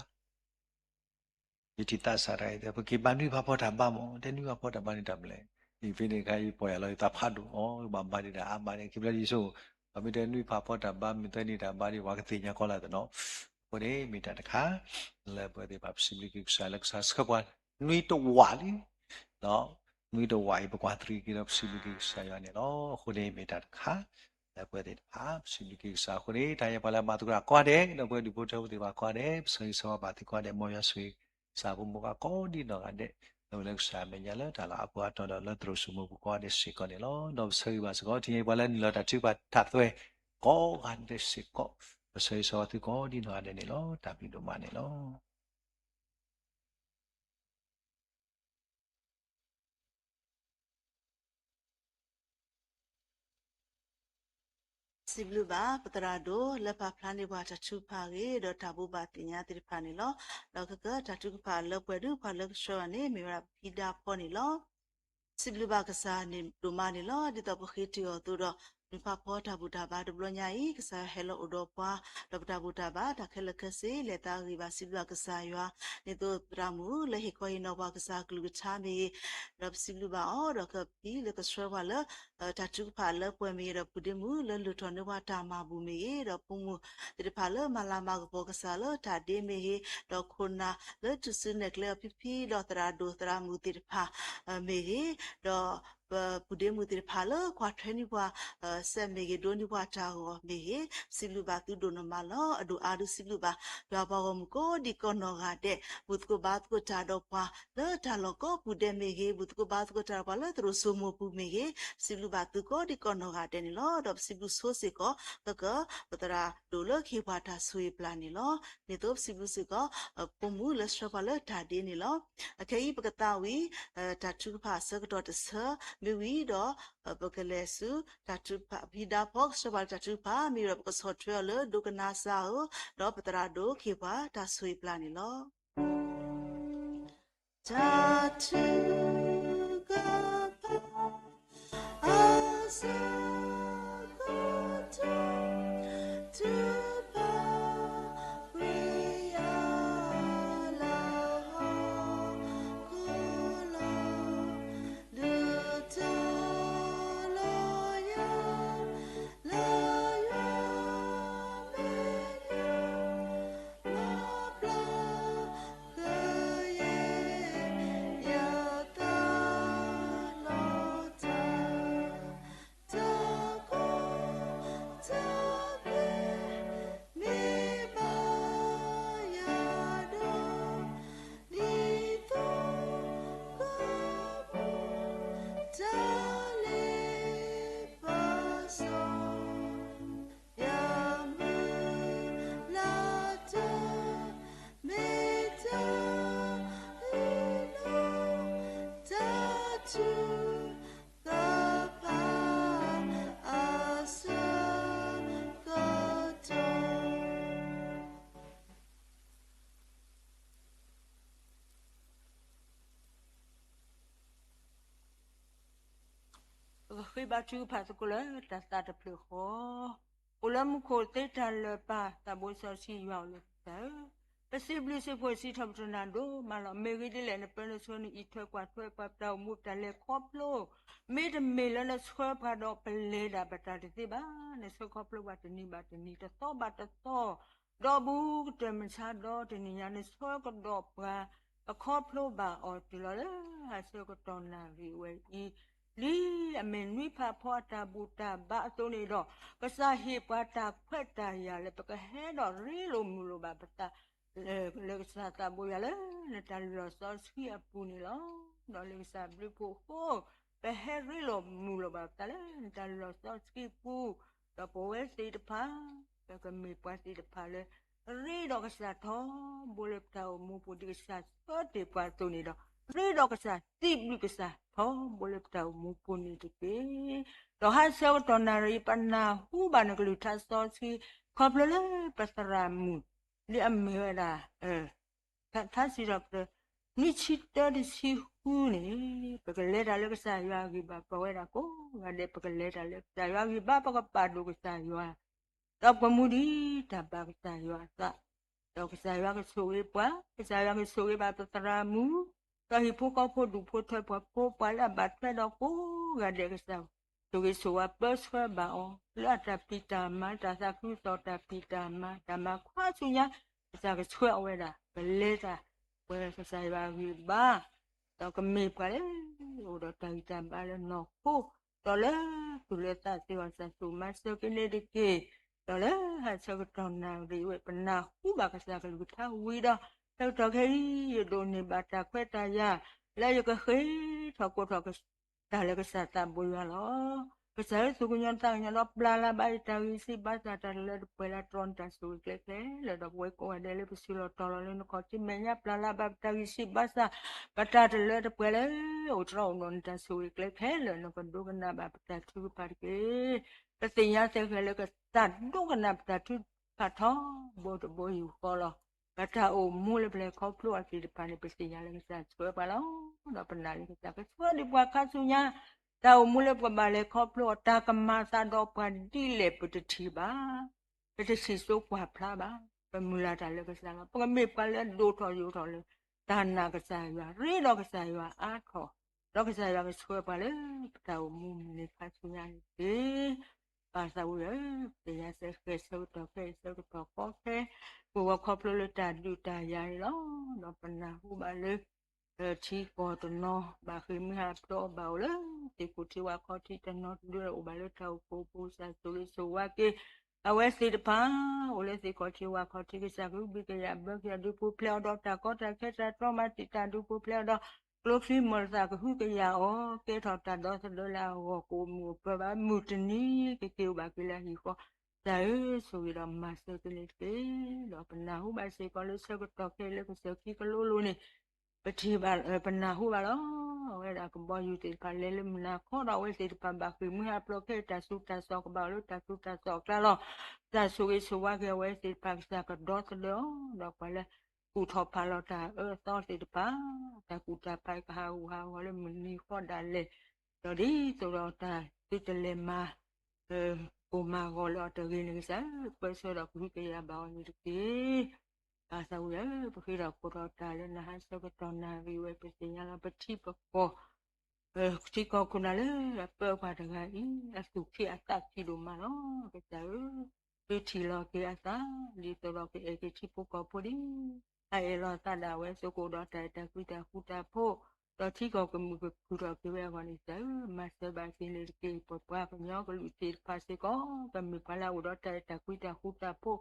ယထံၣ်သးစၢ်တဂၤအံၤ ပက့ၤဘၣ်နွံဖးဖီတၢ်ဘါမး တဲနွံဖးဖီတၢ်ဘါန့ၣ်တၢ်မနုၤလဲၣ်. အံၤဖဲန့ၣ်အခါ ယပီၢ်ယၢ်လီၤယသးဖးဒိၣ်အီၤ ဘၣ်ဘါဒံးဒၣ်အါမးန့ၣ် ခံဖျၢၣ်ယဆိကမိၣ် ပှၤမ့ၢ်တဲနွံဖးဖီတၢ်ဘါ မ့ၢ်သၢနံၣ်တၢ်ဘါဒီး ပှၤကသ့ၣ်ညါကီးလၢသနီၤ. အဃိန့ၣ် မ့ၢ်တၢ်တခါ လၢပဝဲသ့ၣ်တဖၣ်ပစံးဘျုးက့ၤကစၢ်လၢကစၢ်ဆှၢပှၤနွံတဝာ်လံ နွံတဝာ်အံၤ ပကွၢ်သရံးက့ၤဒီးပစံးဘျုးက့ၤကစၢ်ယွၤန့ၣ်လီၤ. အဃိန့ၣ် မ့ၢ်တၢ်တခါ လၢပဝဲသ့ၣ်တဖၣ် ပစံးဘျုးက့ၤကစၢ်အဃိန့ၣ် တၢ်ယဲပှၤလၢအမၤသကိးတၢ်ကိးဂၤဒဲး ဒီးပဝဲဒူၣ်ဖိထၢဖိသ့ၣ်တဖၣ်ကိးဂၤဒဲး ပဆၢဂ့ၤဆၢဝါဘၣ်သုကိးဂၤဒဲး မ်ယွၤဆိၣ်ဂ့ၤကစၢ်ဖိမုၣ်ဂၤ ကိးဒံနီၢ်ဂၤဒဲး လၢဝဲလၢကစၢ်အမဲာ်ညါလၢတၢ်လၤအါပူၤအါတီၤဒီးလၢသရိာ်စိမိၤပူၤကိးဂၤဒဲးစ့ၢ်ကီးန့ၣ်လီၤ. ဒီးပဆၢဂ့ၤဘၣ်စ့ၢ်ကီး ထံၣ်ယဲပှၤလၢနုာ်လီၤတၢ်ထုကဖၣ်ထးသွဲ ကိးဂၤဒဲးစ့ၢ်ကီး ပဆၢဂ့ၤဆၢဝါသုကိးဒံနီၢ်ဂၤဒဲးန့ၣ်လီၤ. တၢ်ဘျုးဒိၣ်မးန့ၣ်လီၤ. စံးဘျုးဘၣ်ပသရၣ်ဒိၣ်လၢပာ်ဖျါန့ၢ်ပှၤတၢ်ထုကဖၣ်အဂ့ၢ် ဒီးတၢ်ဘိးဘၣ်သ့ၣ်ညါသ့ၣ်တဖၣ်န့ၣ်လီၤ. ဒီးခဲကတၢၢ်တၢ်ထုကဖၣ်လၢပှဲၤဒုးပှၤလၢကဆှၢအီၤန့ၣ် မ့ၢ်ဝဲဒၣ်ပဖံဒါဖီန့ၣ်လီၤ. စံးဘျုးဘၣ်ကစၢ်န့ၣ်ဒိၣ်မးန့ၣ်လီၤ. ဒ်သိးပဃ့တ့ၢ်အီၤအသိးဒီး နွံဖးဖီတၢ်ဘူၣ်တၢ်ဘါတဘျီညါအံၤ ကစၢ်ယွၤဟဲလီၤအိၣ်ဒီးပှၤ ဒီးပတၢ်ဘူၣ်တၢ်ဘါတၢ်ခဲလၢာ်ခဲဆ့ လဲၤသးဂ့ၤဘၣ် စံးဘျုးဘၣ်ကစၢ်ယွၤ ဒ်သိးသရၣ်မုၣ်လၢဟ့ၣ်ခီဟ့ၣ်နီၤပှၤကစၢ်အကလုၢ်ကထါမ့ၢ်ဂ့ၤ ဒီးပစံးဘျုးဘၣ်အီၤ ဒီးကဖံလၢကဆှၢပှၤလၢ တၢ်ထုကဖၣ်လၢပှဲၤမ့ၢ်ဂ့ၤ ဒီးဖုဒ့မုၣ်လၢလုၢ်ထီၣ်န့ၢ်ပှၤတၢ်မၤဘူၣ်မ့ၢ်ဂ့ၤ ဒီးဖိမုၣ်သ့ၣ်တဖၣ်လၢမၤလၤမၤကပီၤကစၢ်လၢတၢ်ဒ့မ့ၢ်ဂ့ၤ ဒီးခိၣ်နၢ်လၢတူၢ်စုနဲၣ်ကျဲအီၤဖံဖံ ဒီးသရၣ်ဒိၣ်သရၣ်မုၣ်သ့ၣ်တဖၣ် မ့ၢ်ဂ့ၤ ဒီး ပဖုဒ့မုၣ်သ့ၣ်တဖၣ်လၢကွၢ်ထွဲန့ၢ်ပှၤ စဲးမ့ၢ်ဂ့ၤ ဒိးန့ၢ်ပှၤတၢ်ဂီၤမ့ၢ်ဂ့ၤ စံးဘျုးဘၣ်သုဒိၣ်နီၢ်မးလီၤ. အဒိၣ်အါဒုးစံးဘျုးဘၣ် ယွၤပှၤဂီၢ်မုၢ်ကိးဒံးကိးနီၢ်ဂၤဒဲး ဘူၣ်သကိးဘါသကိးတၢ်ဒီးပှၤ လၢတၢ်လီၢ်ကိးပူၤဒဲးမ့ၢ်ဂ့ၤ ဘူၣ်သကိးဘါသကိးတၢ်ဒီးပှၤလၢသရိာ်စိမိၤပူၤမ့ၢ်ဂ့ၤ စံးဘျုးဘၣ်သုကိးဒံးကိးနီၢ်ဂၤဒဲးန့ၣ်လီၤ. ဒီးပစံးဘျုးဆိစ့ၢ်ကီး ကက ပသရၣ်ဒိၣ်လၢကဟ့ၣ်ပှၤတၢ်ဆိၣ်ဂ့ၤပျၢ်န့ၣ်လီၤ. ဒ်သိးပစံးဘျုးစ့ၢ်ကီး ဖိမုၣ်လၢဆှၢပှၤလၢတၢ်ဒ့န့ၣ်လီၤ. အခဲအံၤပကသးဝံၤ တၢ်ထုကဖၣ်အဆၢကတီၢ်တဆၢ မ့ၢ်ဝံၤဒီး ပကလဲၤဆူ တၢ်ထုကဖၣ် ဖံဒါဖီကဆှၢပှၤလၢတၢ်ထုကဖၣ် မ့ၢ်ဒီးပကဆီၣ်ထွဲအီၤလၢဒိကနၣ်စၢ်ဧၢ, ဒီးပသရၣ်ဒိၣ်ကဟ့ၣ်ပှၤတၢ်ဆိၣ်ဂ့ၤပျၢ်န့ၣ်လီၤ. တၢ်ထုကဖၣ် အဆၢကတီၢ် ထုကဖၣ် ဝံယၤလၢဟီၣ်ခိၣ်လီၤ ဒုးတၢ်လီၤယၤ လၢယွၤမဲာ်ညါ မၤပျၢ်ဃုာ်ယဲ ယသးလီၤတၢ် တၢ်ကီတၢ်ခဲ မ့ၢ်ဘၣ်ယၤဒီး ဒ်သိးကမူ တၢ်လ့ပစီ ယမုၢ်လၢ်တၢ် မ့ၢ်တၢ်အုၣ်လီၤ တၢ်ထုကဖၣ် အဆၢကတီၢ် ပကဃ့ဘါထုကဖၣ်သကိးလၢတၢ်သးတဖျၢၣ်ဃီ, အိၣ်လၢမူခိၣ်သ့တၢ်လၢာ်ပၢ် သးဘိစီဆှံယွၤအိၣ်လၢပတၢ်ဧၢ, ပစံးဘျုးစံးဖှိၣ်စံးထီၣ်ပတြၢၤနၤဒိၣ်မးလီၤ. မ့ၢ်ဂ့ၤဒ်လဲၣ် နပၢနဆှၢနအံးထွဲကွၢ်ထွဲပှၤ ပတၢ်အိၣ်မူပတၢ်လဲၤခီဖျိ, မ့တမ့ၢ်လၢနဆှၢပှၤဒီးပလဲၤဒၣ်ပတၢ်တသ့ဘၣ်. နဆှၢခီဖျိပှၤတနံၤဘၣ်တနံၤ တသီဘၣ်တသီ ဒီးဘူးကတၢၢ်မုၢ်ဆါဒီတနံၤညါ နဆှၢကဒီးပှၤ ပခီဖျိဘၣ်အီၤတုၤလီၤလၢ ဟါဆၢကတီၢ်နၣ်ရံၣ်ဝဲအံၤ, ဒ်အမ့ၢ်နွံဖးဖီအတၢ်ဘူၣ်တၢ်ဘါအသိးန့ၣ်ဒီး, ကစၢ်ဟ့ၣ်ပှၤတၢ်ခွဲးတၢ်ယာ်လၢပကဟဲဒီးရ့လိာ်မုာ်လိာ်ဘၣ်ပသး လၢကစၢ်သးဘိယွၤလၢနတၢ်လုၢ်လီၢ်စီဆှံအပူၤန့ၣ်လီၤ. ဒီးလၢကစၢ်ဘျုးဖှိၣ်အဃိ, ပဟဲရ့လိာ်မုာ်လိာ်ဘၣ်ပသးလၢနတၢ်လုၢ်လီၢ်စီဆှံအပူၤ, ဒီးပဝဲသ့ၣ်တဖၣ် ပကမ့ၢ်ပှၤသ့ၣ်တဖၣ်လၢ ရ့ဒီးကစၢ်ထီဘိလၢပတၢ်အိၣ်မူပူၤ ဒ်ကစၢ်ဆၢတဲာ်ပှၤအသိးန့ၣ်ဒီး, ရ့ဒီးကစၢ်စံးဘျုးကစၢ်ထီဘိလၢပတၢ်အိၣ်မူပူၤန့ၣ်တက့ၢ်. ဒီးဟါဆၢကတီၢ်နၣ်ရံၣ် ပနၢ်ဟူဘၣ်နကလုၢ်ကထါစီဆှံ ခီဖျိလၢပသရၣ်မုၣ် လၢအမ့ၢ်ဝဲဒၣ် ထါစံးထီၣ်ပတြၢၤ နွံဆံတၢတဆံ ပဝဲဒၣ်ပှၤလၢအအိၣ်လၢတၢ်အိၣ်ဖှိၣ်အပူၤန့ၣ် ပကလဲၤတၢ်လၢကစၢ်ယွၤအဂံၢ်ဘါ, ပဝဲဒၣ်ကိးဂၤဒဲး ပကလဲၤတၢ်လၢကစၢ်ယွၤအဂံၢ်ဘါ, ပကပာ်ဒိၣ်ကစၢ်ယွၤ ဒီးပကမူဒံးတၢ်ဘၣ်ကစၢ်ယွၤအသး, ဒီးကစၢ်ယွၤကဆိၣ်ဂ့ၤပှၤ, ကစၢ်ယွၤကဆိၣ်ဂ့ၤဘၣ်ပသရၣ်မုၣ်, ဒီးဟံၣ်ဖိဃီဖိ ဒူၣ်ဖိထၢဖိ ပှၤလၢအဘၣ်ထွဲဒီးကိးဂၤဒဲး, ကစၢ်ဆိၣ်ဂ့ၤဆိၣ်ဝါပၢဆှၢဘၣ်အီၤ လၢအတၢ်ဖံးတၢ်မၤ တၢ်သးခုကစီၣ် တၢ်ဖံးတၢ်မၤ တၢ်မၤခါဆူညါ, ကစၢ်ကဆှၢအဝဲဒၣ် ကလဲၤတၢ် ပှဲၤကစၢ်ယွၤအဂံၢ်ဘါ, ဒီးကမ့ၢ်ပှၤလၢ အိၣ်ဒီးတၢ်ဂံၢ်တၢ်ဘါလၢနီၢ်ခိ, ဒီးလၢသူၣ်လၢသးစ့ၢ်ကီး ကစၢ်ဆိၣ်မၤစၢၤက့ၤန့ၣ်တက့ၢ်. ဒီးလၢဟါဆၢကတီၢ်နၣ်ရံၣ်ဝဲ ပနၢ်ဟူဘၣ်ကစၢ်ကလုၢ်ကထါဝံၤဒီး, ဆၢကတီၢ်ခဲအံၤ ယဒိးန့ၢ်ဘၣ်တၢ်ခွဲးတၢ်ယာ် လၢယကဃ့ထီၣ်ကိးထီၣ် တၢ်လၢကစၢ်သးဘိယွၤလီၤ. ကစၢ်ဧၢ, သူၣ်ကညီၤသးကညီၤဒီး ပျၢ်လၢ်ဘၣ်ယတၢ်ဂံၢ်စၢ်ဘါစၢ် တၢ်တလၢတပှဲၤလၢတြီနတၢ်ဆိၣ်ဂ့ၤကျဲခဲလၢာ်ဒီး ပဝဲကိးဂၤဒဲးလၢပဆၢလီၤတီၤလီၤလၢနခီၣ်ထံးမဲာ်ညါ ပျၢ်လၢ်ဘၣ်ပတၢ်ဂံၢ်စၢ်ဘါစၢ် ပတၢ်တလၢတပှဲၤလၢ အိၣ်တြီအိၣ်ဒီးနတၢ်ဆိၣ်ဂ့ၤကျဲခဲလၢာ် နကဒိကနၣ်ဘၣ်ပတၢ်ထုကဖၣ်တက့ၢ်. ပသ့ၣ်ညါစ့ၢ်ကီးလၢကစၢ်ဒိကနၣ်ပတၢ်ထုကဖၣ်ထီဘိတဘိယူၢ်ဃီလီၤ. ပတၢ်အိၣ်မူလၢပလဲၤခီဖျိအီၤသ့ၣ်တဖၣ်န့ၣ် ပသ့ၣ်ညါလၢကစၢ်ဆှၢပှၤလီၤ. ဒီးပနာ်လၢကစၢ်ကဆှၢဒံးပှၤခါဆူညါ တၢ်အိၣ်မူလၢပကဘၣ်လဲၤခီဖျိအီၤ တၢ်ကမၤအသးဒီးပှၤဒ်လဲၣ် ပတထံၣ်ဘၣ်, ပတထံၣ်စိကွၢ်ဖျါဘၣ်. ပမုၢ်လၢ်တၢ်လၢကစၢ်လီၤ. ပကမ့ၢ်ပှၤလၢအဒိၣ်ထီၣ်ယိာ်ထီၣ်လၢ တၢ်နာ်ကစၢ်ယွၤ ရ့ဒီးကစၢ်ယွၤအါထီၣ်, ဒီးကစၢ်ယွၤကဆှၢပှၤလၢပတၢ်အိၣ်မူမုၢ်နံၤခါဆူညါန့ၣ်တက့ၢ်. ပၢ်သးဝံၣ်ဧၢ, ပသ့ၣ်ညါစ့ၢ်ကီး ဆၢကတီၢ်ခဲအံၤ ဆၢကတီၢ်ကီခဲ ပဂီၤခီဖျိလၢတၢ်ဒုးတၢ်ယၤန့ၣ်လီၤ. ဒီးပနၢ်ဟူဘၣ်လၢ ထံကီၢ်တနီၤ ဘၣ်ဃ့ၢ်မှံဟးဖျိးဘၣ်အိၣ်လၢ သ့ၣ်ခိၣ်ထံဝၣ်ခီၣ်ထံးတနီၤတဒုအိၣ်ဘၣ်လၢတၢ်အိၣ်ဖှိၣ်အပူၤ ကစၢ်ဆိၣ်ဂ့ၤဆိၣ်ဝါက့ၤ အဝဲသ့ၣ်တဖၣ် အိၣ်လၢသ့ၣ်ခိၣ်ထံဝၣ်ခီၣ်ထံး ကစၢ်ကဟုကယာ်ဘၢက့ၤအီၤ ဒုးပူၤဖျဲးအီၤဒီးတၢ်ကီတၢ်ခဲ တၢ်တြီမၤတံာ်တာ် ဒုးပူၤဖျဲးအီၤဒီး ကျိချံမျိာ်သၣ် ကဟုကယာ်အီၤ ကဲထီၣ်တၢ်ဒီသဒၢလၢအဂီၢ် ကအိၣ်မုာ်အိၣ်ပၢၤဘၣ် မုၢ်တနံၤ ကက့ၤအိၣ်ဘၣ်က့ၤလၢအဟံၣ်ဃီ ကစၢ်ဧၢ ဆိၣ်ဂ့ၤဒီးမၤစၢၤက့ၤန့ၣ်တက့ၢ်. ဒီးပနၢ်ဟူဘၣ်စ့ၢ်ကီးလၢဆၢကတီၢ်ခဲအံၤလၢကစၢၢ်ခံကလိလိၤန့ၣ် ပထံၣ်ဘၣ် ပနၢ်ဟူဘၣ်လီၤ. အဝဲဒၣ်ကဘီယူၤသ့ၣ်တဖၣ်လဲၤလၢမုၢ်နၤခီဒီး အဝဲသ့ၣ်တဖၣ်ဘၣ်ဃ့ၢ်မှံဟးဖျိးခဲအံၤ တၢ်ဆူးတၢ်ဆီၣ်ကဘၣ်အိၣ်လၢတၢ်ဆူးတၢ်ဆီၣ်အကျါလီၤ. ကစၢ်ဆိၣ်ဂ့ၤဆိၣ်ဝါက့ၤအဝဲသ့ၣ်တဖၣ် ကစၢ်ကဒီသဒၢအီၤ ဒီးပှၤလၢ ကူၣ်ထီၣ်ဖးလီၤတၢ်အၢအသီသ့ၣ်တဖၣ် တၢ်ကူၣ်တၢ်ဖးကဟးဂူာ်ဟးဂီၤလၢမုၢ်နံၤဃီဒၣ်လဲာ် ဒီးဒ်သိးဒီးတၢ်သုတလဲၤမၤ ကိၢ်မၤဂီၤလၢအီၤတဂ့ၤန့ၣ် ကစၢ်ဧၢ ပၢဆှၢဒီးကဟုကယာ်ဘၣ်အီၤန့ၣ်တက့ၢ်. ပၢ်သးဝံၣ်ဧၢ, ပဃ့ထီၣ်ကိးထီၣ်တၢ်လၢနဟါဆၢကတီၢ်နၣ်ရံၣ်ဝဲ ပသ့ၣ်ညါလီၤ ပထံပကီၢ် ထံကီၢ်ခိၣ်နၢ်လၢအပၢပှၤတဂၤအံၤ အသူၣ်ခံအသးခံဒိၣ်မးလီၤ. ကစၢ်ဧၢ, သုထံၣ်လီၤက့ၤအသး ဒ်သိးဒီးကအဲၣ်က့ၤထံဖိကီၢ်ဖိဒ် အအဲၣ်လီၤအသးဒၣ်ဝဲ သုကအိၣ်ဒီးတၢ်အဲၣ်တၢ်ကွံတၢ်ဃူတၢ်ဖိး ဒီးထံကီၢ်ကမုာ်ကခုၣ်ထီၣ်က့ၤဝဲအဂီၢ်န့ၣ် ကစၢ်ဧၢ, မၤစၢၤဘၣ်က့ၤန့ၣ်တက့ၢ်. ပပှၤကညီကလုာ်သ့ၣ်တဖၣ်စ့ၢ်ကီး ကမ့ၢ်ပှၤလၢအအိၣ်ဒီးတၢ်အဲၣ်တၢ်ကွံတၢ်ဃူတၢ်ဖိး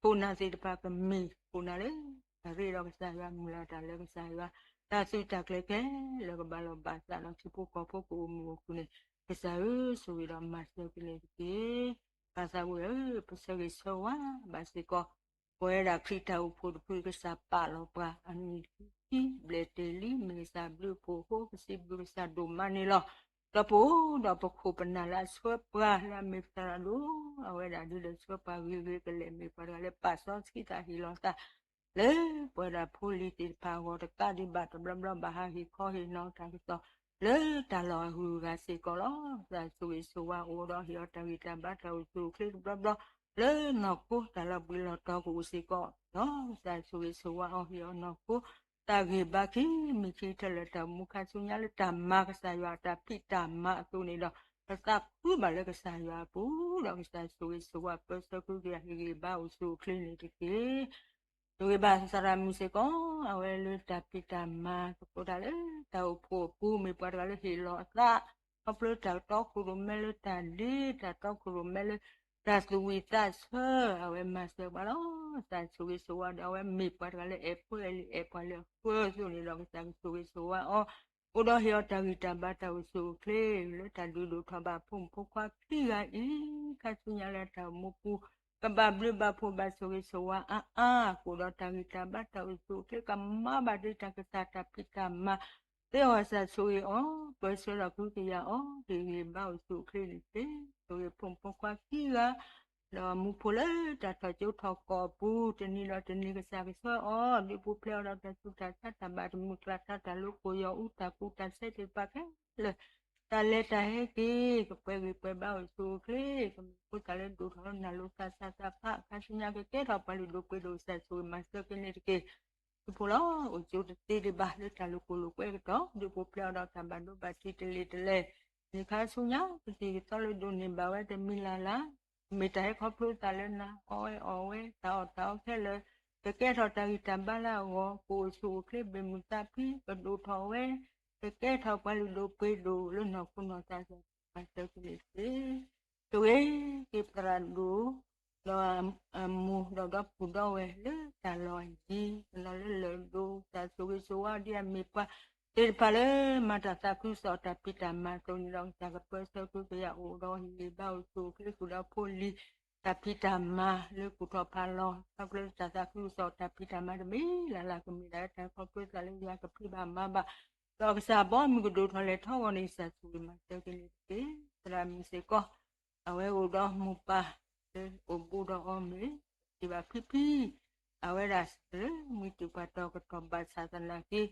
ခိၣ်နၢ်သ့ၣ်တဖၣ် ကမ့ၢ်ခိၣ်နၢ်လၢ တၢ်ရ့ဒီးကစၢ်ယွၤ မုၢ်လၢ်တၢ်လၢကစၢ်ယွၤ တၢ်သုးတၢ်ကျဲၤခဲလၢာ်ကဘၣ်လီၤဘၣ်စးဒီးထံဖိကီၢ်ဖိကအိၣ်မုာ်အိၣ်ခုၣ်န့ၣ် ကစၢ်ဧၢ, ဆိၣ်ဂ့ၤဒီးမၤစၢၤက့ၤန့ၣ်တက့ၢ်. ပၢ်သးဝံၣ်ဧၢ, ပဆၢဂ့ၤဆၢဝါဘၣ်စ့ၢ်ကီး ပဝဲဒၣ်ခရံာ်တၢ်အိၣ်ဖှိၣ်တဖု ကစၢ်ပာ်လီၤပှၤအနံၣ်ခံဘျဲၣ်တ့ၢ်လံ မ့ၢ်ကစၢ်ဘျုးဖှိၣ်အဃိ ပစံးဘျုးကစၢ်ဒိၣ်မးန့ၣ်လီၤ. ဒီးပအိၣ်ဒီးပခိၣ်ပနၢ်လၢအဆှၢပှၤလၢအမ့ၢ်ပသရၣ်ဒိၣ် အဝဲဒၣ်ဒုးဒီးဆှၢပှၤဂ့ၤဂ့ၤကလဲာ် မ့ၢ်ပှၤတဂၤလၢပာ်စီဆှံတၢ်ဟ့ၣ်လီၤသး လၢပဝဲဒၣ်ဖိလံၤသ့ၣ်တဖၣ်အဂီၢ် တကးဒံးဘၣ်တဘျီဘျီ ဘၣ်ဟးဟ့ၣ်ခီဟ့ၣ်နီၤတၢ်ကစီၣ် လၢတၢ်လီၢ်အဂုၤအဂၤစ့ၢ်ကီးလီၤ. ကစၢ်ဆိၣ်ဂ့ၤဆိၣ်ဝါအိၣ်ဒီးဟ့ၣ်အီၤတၢ်ဂံၢ်တၢ်ဘါတၢ်အိၣ်ဆူၣ်အိၣ်ချ့တဘျီဘျီ လၢနီၢ်ခိတၢ်လီၤဘှံးလီၤတီၤကအိၣ်စ့ၢ်ကီး ဒီးကစၢ်ဆိၣ်ဂ့ၤဆိၣ်ဝါအီၤ ဟ့ၣ်အီၤနီၢ်ခိ တၢ်ဂ့ၢ်ဘါခံမံၤခံ ထဲလၢာ်တၢ်အိၣ်မူခါဆူညါလၢတၢ်မၤကစၢ်ယွၤတၢ်ဖံးတၢ်မၤအသိးန့ၣ်ဒီး ပသးခုဘၣ်လၢကစၢ်ယွၤအပူၤ ဒီးကစၢ်ဆိၣ်ဂ့ၤဆိၣ်ဝါပၢဆှၢကဟုကယာ်ဟ့ၣ်ဂံၢ်ဘါအိၣ်ဆူၣ်အိၣ်ချ့န့ၣ်တက့ၢ်. ဆိၣ်ဂ့ၤဘၣ်သရၣ်မုၣ်စ့ၢ်ကီး အဝဲလၢတၢ်ဖံးတၢ်မၤသကိးတၢ်လၢ တၢ်အိၣ်ဖှိၣ်အပူၤ မ့ၢ်ပှၤတဂၤလၢဟ့ၣ်လီၤအသး ခီဖျိတၢ်တီခိၣ်ရိၣ်မဲလၢတၢ်ဒ့ တၢ်တီခိၣ်ရိၣ်မဲလၢ တၢ်သူၣ်ဝံၣ်သးဆၢ အဝဲမၤစၢၤပှၤလီၤ. ကစၢ်ဆိၣ်ဂ့ၤဆိၣ်ဝါဒီး အဝဲမ့ၢ်ပှၤတဂၤလၢအဲၣ်ဖိအဲၣ်လံၤ အဲၣ်ပှၤလၢအဃၢအသိးန့ၣ်ဒီး ကစၢ်ကဆိၣ်ဂ့ၤဆိၣ်ဝါအီၤ အိၣ်ဒီးဟ့ၣ်အီၤတၢ်ဂံၢ်တၢ်ဘါတၢ်အိၣ်ဆူၣ်အိၣ်ချ့ လၢတၢ်ဒုးဒိၣ်ထီၣ်ဘၣ်ဖိမုၣ်ဖိခွါခံဂၤအံၤ ခါဆူညါလၢတၢ်အိၣ်မူပူၤ ကဘၣ်ဘျုးဘၣ်ဖှိၣ်ဘၣ်ဆိၣ်ဂ့ၤဆိၣ်ဝါအါအါ ကအိၣ်ဒီးတၢ်ဂံၢ်တၢ်ဘါတၢ်အိၣ်ဆူၣ်အိၣ်ချ့ ကမၤဘၣ်ဒ်တၢ်ကစၢ်တၢ်ဖံးတၢ်မၤ သ့ၣ်အီၤ ကစၢ်ဆိၣ်ဂ့ၤအီၤ ပၢဆှၢဒီးကဟုကယာ်အီၤ ဟ့ၣ်ဂံၢ်ဘါအိၣ်ဆူၣ်အိၣ်ချ့န့ၣ်တက့ၢ်. ဆိၣ်ဂ့ၤဖိမုၣ်ဖိခွါခံဂၤ ဒီးမူဖိလၢတၢ်ထီၣ်ကၠိထီၣ်ကီၢ်အပူၤ တနံၤဒီးတနံၤကစၢ်ကဆှၢအီၤ ဒုးပူၤဖျဲးအီၤဒီးတၢ်ဆူးတၢ်ဆါ တၢ်ဘၣ်တမုာ်ကျါ တၢ်လၢကိၢ်ယီၤအူ တၢ်ကူတၢ်ဆဲးသ့ၣ်တဖၣ်ခဲလၢာ် တၢ်လဲၤတၢ်ဟဲက့ၤ ကပှဲၤဂံၢ်ပှဲၤဘါအိၣ်ဆူၣ်အိၣ်ချ့ ကမ့ၢ်ဖိသၣ်လၢဒိၣ်ထီၣ်လၢနၢ်လိၤသးစၢ်သးဖး အခါဆူညါကကဲထီၣ်ပှၤလုၢ်ဒိၣ်ပှ့ၤဒိၣ် ကစၢ်ဆိၣ်ဂ့ၤမၤစၢၤက့ၤန့ၣ်တက့ၢ်. သုးဖိလီၤ အိၣ်ကၠိတသ့ဒံးဘၣ် လၢတၢ်လိာ်ကိၢ်လိာ်ကွဲကတီၢ် ဒုးပူၤဖျဲးအီၤဒီးတၢ်ဘၣ်ဒိဘၣ်ထံးတလ့ၤတလဲၢ် န့ၣ်ခါဆူညါ ကသံၣ်ကသီလၢဒိးန့ၢ်ဘၣ်ဝဲတမံၤလၢ်လၢ် မ့ၢ်တၢ်ဟဲခီဖျိသးလၢနၤ အီဝဲအီဝဲ တၢ်အီၣ်တၢ်အီခဲလၢာ် ကကဲထီၣ်တၢ်ဂံၢ်တၢ်ဘါလၢအဂီၢ် ကအိၣ်ဆူၣ်အိၣ်ချ့ ဘၣ်မုာ်သးဖှံ ကဒိၣ်ထီၣ်ဝဲ ကကဲထီၣ်ပှၤလုၢ်ဒိၣ်ပှ့ၤဒိၣ်လၢနီၢ်ခိနီၢ်သးစၢ် မၤစၢၤက့ၤန့ၣ်တက့ၢ်. ဆိၣ်ဂ့ၤက့ၤသရၣ်ဒိၣ် ဒီးအမိၢ်ဒီးဒီပုၢ်ဒီဝဲၢ်လၢတၢ်လီၢ်အယံၤ တနီၤလၢလၢၢ်ဒိၣ် ကစၢ်ဆိၣ်ဂ့ၤဆိၣ်ဝါဒ်အမ့ၢ်ပှၤသ့ၣ်တဖၣ်လၢ မၤတၢ်သးခုကစီၣ်တၢ်ဖံးတၢ်မၤအသိးန့ၣ်ဒီး ကစၢ်ကပၢဆှၢကဟုကယာ်အိၣ်ဒီးဟ့ၣ်ဂံၢ်ဘါအိၣ်ဆူၣ်အိၣ်ချ့ဃုာ်ဒီးဖိလံၤ တၢ်ဖံးတၢ်မၤလၢကူၣ်ထီၣ်ဖးလီၤ ခီဖျိတၢ်သးခုကစီၣ်တၢ်ဖံးတၢ်မၤတမံၤလၢ်လၢ် ကမ့ၢ်ဒၣ်လၢတၢ်ခီဖျိသးလၢယွၤကဖံးဘၣ်မၤဘၣ် ဒီးကစၢ်ဘီမုၢ်ကဒိၣ်ထီၣ်လဲၤထီၣ်ဂီၤန့ၣ် ကစၢ်ဆိၣ်ဂ့ၤမၤစၢၤက့ၤန့ၣ်တက့ၢ်. သရၣ်မုၣ်စ့ၢ်ကီး အဝဲအိၣ်ဒီးမိၢ်ပၢ်လၢအိၣ်ဘူးဒီးအီၤမ့ၢ် စံးဘၣ်ဖံဖံ အဝဲဒၣ်လၢမုၢ်တူာ်ပှၤတီၤကတီၢ်ဘၣ်ဆၣ်သနာ်က့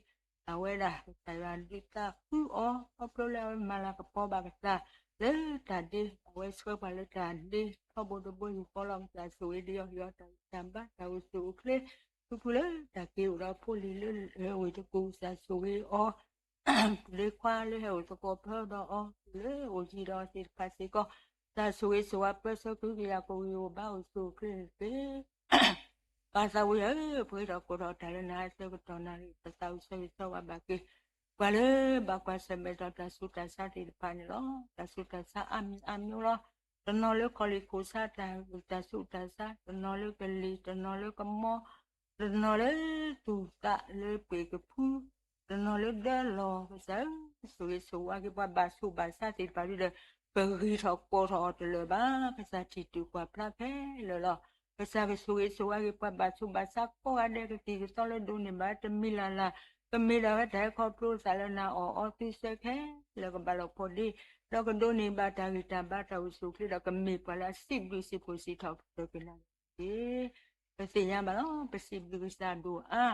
အဝဲဒၣ်ကစၢ်ယွၤဒုးသးခုအီၤ ခီဖျိလၢအဝဲမၤလၤကပီၤဘၣ်ကစၢ် လၢတၢ်ဒ့ အဝဲဆှၢပှၤလၢတၢ်ဒ့ထီဘိတဘိယူၢ်ဃီလီၤ ကစၢ်ဆိၣ်ဂ့ၤဒံးအီၤ ဟ့ၣ်အီၤတၢ်ဂံၢ်တၢ်ဘါတၢ်အိၣ်ဆူၣ်အိၣ်ချ့ ဖုဖုလၢတၢ်က့ၤအိၣ်ဒီးဖိလံၤလၢဝ့ၢ်တကူၣ် ကစၢ်ဆိၣ်ဂ့ၤအီၤ လၢခွါလၢဟဲအိၣ်သကိးဖၢဒီးအီၤ လၢအိၣ်ယံၤဒီးအီၤသ့ၣ်တဖၣ်စ့ၢ်ကီး ကစၢ်ဆိၣ်ဂ့ၤဆိၣ်ဝါပၢဆှၢကဟုကယာ်ကအိၣ်ဂံၢ်အိၣ်ဘါအိၣ်ဆူၣ်အိၣ်ချ့န့ၣ်တက့ၢ်. ပၢ်သးဝံၣ်ဧၢ, ပှဲၤထီၣ်ကိးထီၣ်တၢ်လၢနၤအဆၢကတီၢ်နၣ်ရံၣ် ပသးဝံၣ်ဆၢဂ့ၤဆၢဝါဘၣ်က့ၤ ပှၤလၢဘၣ်ကွၢ်ဆၢၣ်မဲာ်ဒီးတၢ်ဆူးတၢ်ဆါသ့ၣ်တဖၣ်န့ၣ်လီၤ. တၢ်ဆူးတၢ်ဆါအါမံၤအါမံၤလီၤ. တနီၤလၢခီၣ်လ့ၣ်ခိၣ်ဆါ တၢ်ဆူးတၢ်ဆါ, တနီၤလၢကလံၤ, တနီၤလၢကမီ, တနီၤလၢသူၣ်သးလၢပှ့ၤကဖု, တနီၤလၢဒၢလီၢ်, ကစၢ်ဧၢ, ဆိၣ်ဂ့ၤဆိၣ်ဝါက့ၤပှၤဘၣ်ဆူးဘၣ်ဆါသ့ၣ်တဖၣ်ဒီး ပဂံၢ်ထီၣ်ကိးထီၣ်အီၤတလၢာ်ဘၣ်. ကစၢ်ထံၣ်တုၤကွၢ်ဖျါခဲလၢာ်လီၤ. ကစၢ်ကဆိၣ်ဂ့ၤဆိၣ်ဝါက့ၤပှၤဘၣ်ဆူးဘၣ်ဆါကိးဂၤဒဲး ကသံၣ်ကသီလၢဒိးန့ၢ်ဘၣ်တမံၤလၢ်လၢ်, ကမ့ၢ်ဒၣ်ဝဲတၢ်ဟဲခီဖျိသးလၢနၤအီၣ်အီသုစဲခဲလၢာ်ကဘၣ်လီၤဖီဒ့, ဒီးကဒိးန့ၢ်ဘၣ်တၢ်ဂံၢ်တၢ်ဘါတၢ်အိၣ်ဆူၣ်အိၣ်ချ့ဒီး ကမ့ၢ်ပှၤလၢအစံးဘျုးစံးဖှိၣ်စံးထီၣ်ပတြၢၤက့ၤနၤတက့ၢ်. ပသ့ၣ်ညါဘၣ်လီၤ. ပစံးဘျုးကစၢ်ဒိၣ်အါ,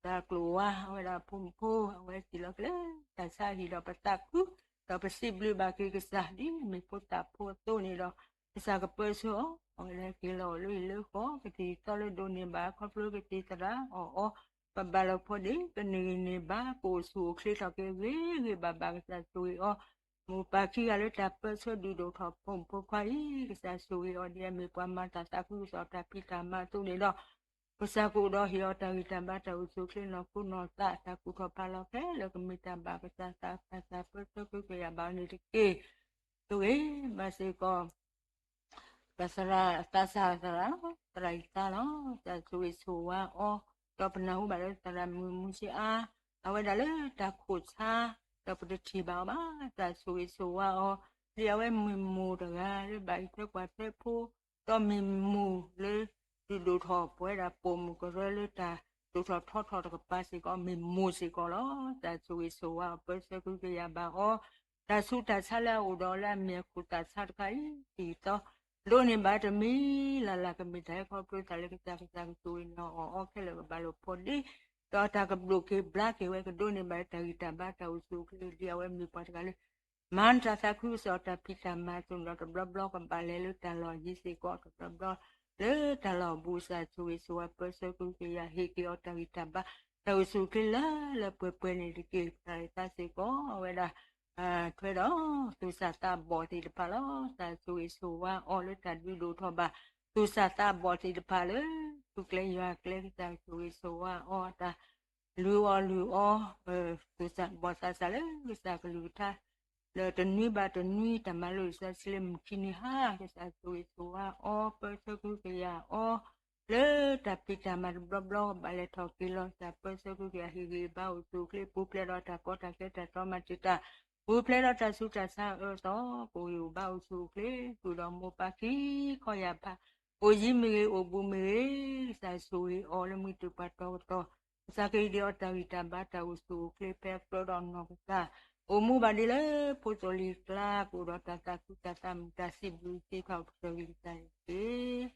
တၢ်ကျိၤဝါ အဝဲဒၣ်ဖိမုၣ်ဖိ အဝဲစံးလီၤက့ၤလၢ တၢ်ဆါဟံၣ်ဒီးပသးခု, ဒီးပစံးဘျုးဘၣ်က့ၤကစၢ် ဒ်မ့ၢ်ဖိသၣ်ဖိအသိးန့ၣ်ဒီး ကစၢ်ကပၢဆှၢအီၤ, အဝဲဒၣ်က့ၤလီၤအိၣ်လၢဟံၣ်လၢဃီ, ကသံၣ်ကသီလၢဒိးန့ၢ်ဘၣ် ခီဖျိကသံၣ်သရၣ်အီၣ်အီ, ပဘၣ်လီၤဖီဒ့, ကန့ၢ်ဂံၢ်န့ၢ်ဘါ ကအိၣ်ဆူၣ်အိၣ်ချ့ထီၣ်က့ၤဂ့ၤဂ့ၤဘၣ်ဘၣ် ကစၢ်ဆိၣ်ဂ့ၤအီၤ, မိၢ်ပၢ်ခံဂၤလၢတၢ်ပၢဆှၢဒုးဒိၣ်ထီၣ်ဖိမုၣ်ဖိခွါအံၤ, ကစၢ်ဆိၣ်ဂ့ၤအီၤဒ်အမ့ၢ်ပှၤမၤတၢ်သးခုကစီၣ်တၢ်ဖံးတၢ်မၤအသိးန့ၣ်ဒီး ကစၢ်ကအိၣ်ဒီးဟ့ၣ်အီၤတၢ်ဂံၢ်တၢ်ဘါတၢ်အိၣ်ဆူၣ်အိၣ်ချ့နီၢ်ခိနီၢ်သး တၢ်ကူၣ်ထီၣ်ဖးလီၤခဲလၢာ်ကမ့ၢ်တၢ်ဘၣ်ကစၢ်သး တၢ်ပၢဆှၢကဟုကယာ်ဘၣ်န့ၣ်တက့ၢ်. ဆိၣ်ဂ့ၤဘၣ်စ့ၢ်ကီး ပသရၣ်သးစၢ်သရၣ်လီၤ, သရၣ်အံၤသါလီၤ, ကစၢ်ဆိၣ်ဂ့ၤဆိၣ်ဝါအီၤ, ဒီးပနၢ်ဟူဘၣ်လၢသရၣ်မုၣ်မူၡ့အါ, အဝဲဒၣ်လၢတၢ်ခိၣ်ဆါ, ဒီးပတထံၣ်ဘၣ်အီၤဘၣ်, ကစၢ်ဆိၣ်ဂ့ၤဆိၣ်ဝါအီၤ, ဒ်အဝဲမ့ၢ်မိၢ်တဂၤလၢဘၣ်အံးထွဲကွၢ်ထွဲဖိ, ဒီးမ့ၢ်မိၢ်လၢ ဒုးဒိၣ်ထီၣ်ပဝဲဒၣ်ပိာ်မုၣ်ကရၢလၢတၢ်ဒိၣ်ထီၣ်ထီထီၣ်တကပၤစ့ၢ်ကီး မ့ၢ်မိၢ်စ့ၢ်ကီးလီၤ. ကစၢ်ဆိၣ်ဂ့ၤဆိၣ်ဝါအီၤ ပၢဆှၢကဟုကယာ်ဘၣ်အီၤ, တၢ်ဆူးတၢ်ဆါလၢအအိၣ်ဒီးအီၤလၢအမ့ၢ်အခိၣ်သးဆါတခါအံၤ တံၤသီ ဒိးန့ၢ်ဘၣ်တမံၤလၢ်လၢ် ကမ့ၢ်တၢ်ဟဲခီဖျိသးလၢကစၢ် ကစၢ်ကဆိၣ်ဂ့ၤန့ၢ်အီၤအီၤခဲလၢာ်ကဘၣ်လီၤဖီဒ့, ဒီးတၢ်ကဘျိၣ်က့ၤဘျါက့ၤဝဲ ကဒိးန့ၢ်ဘၣ်တၢ်ဂံၢ်တၢ်ဘါတၢ်အိၣ်ဆူၣ်အိၣ်ချ့ ဒ်အဝဲမ့ၢ်ပှၤတဂၤလၢ မၤတၢ်သးခုကစီၣ်တၢ်ဖံးတၢ်မၤအသိးန့ၣ်ဒီး တဘျီဘျီကဘၣ်လဲၤလၢတၢ်လီၢ်ယံၤစ့ၢ်ကီး တဘျီဘျီ လၢတၢ်လီၢ်အဘူး ကစၢ်ဆိၣ်ဂ့ၤဆိၣ်ဝါပၢဆှၢကဟုကယာ် ဟ့ၣ်က့ၤအီၤတၢ်ဂံၢ်တၢ်ဘါ တၢ်အိၣ်ဆူၣ်အိၣ်ချ့လၢလၢပှဲၤပှဲၤန့ၣ်တက့ၢ်. ပသရၣ်သးစ့ၢ်ကီး အဝဲဒၣ် ထွဲဒီး သူၣ်စၢ်သးဘီၣ်သ့ၣ်တဖၣ်လီၤ. ကစၢ်ဆိၣ်ဂ့ၤဆိၣ်ဝါအီၤလၢတၢ်ဒုးဒိၣ်ထီၣ်ဘၣ် သူၣ်စၢ်သးဘီၣ်သ့ၣ်တဖၣ်လၢ သူကျဲယွၤကျဲ ကစၢ်ဆိၣ်ဂ့ၤဆိၣ်ဝါအီၤတၢ် လုၢ်အီၣ်လုၢ်အီ သူၣ်စၢ်ဘီၣ်သးစၢ်လၢကစၢ်ကလုၢ်ကထါ လၢတနွံဘၣ်တနွံ တၢ်မၤလိာ်လံာ်စီဆှံလၢမုၢ်ခံနံၤဟါ ကစၢ်ဆိၣ်ဂ့ၤဆိၣ်ဝါအီၤ ပၢဆှၢကဟုကယာ်အီၤ လၢတၢ်ဖံးတၢ်မၤတဘျီဘျီ ကဘၣ်လဲၤထီၣ်က့ၤလီၤ ကစၢ်ပၢဆှၢကဟုကယာ် ဟ့ၣ်ဂံၢ်ဘါအိၣ်ဆူၣ်အိၣ်ချ့ ပူၤဖျဲးဒီးတၢ်ကီတၢ်ခဲတၢ်တီမၤတံာ်တာ် ပူၤဖျဲးဒီးတၢ်ဆူးတၢ်ဆါအၢသီ ကအိၣ်ဂံၢ်အိၣ်ဘါအိၣ်ဆူၣ်အိၣ်ချ့ ဃုာ်ဒီးမိၢ်ပၢ်ခံခီယာ်ဖး အိၣ်ယံၤမ့ၢ်ဂ့ၤ အိၣ်ဘူးမ့ၢ်ဂ့ၤ ကစၢ်ဆိၣ်ဂ့ၤအီၤလၢမုၢ်တပှၤတီၤကတီၢ် ကစၢ်ကဟ့ၣ်ဒံးအီၤတၢ်ဂံၢ်တၢ်ဘါတၢ်အိၣ်ဆူၣ်အိၣ်ချ့ ဖဲအကြၢးဒီးနီၢ်ကစၢ် အိၣ်မူဘၣ်ဒ်လၢဖိသိၣ်လံၤကျါ ကအိၣ်ဒီးတၢ်သးခုတၢ်သးမုာ် တၢ်စံးဘျုးစံးဖှိၣ်ပတြၢၤဂ့ၤကစၢ်န့ၣ်တက့ၢ်.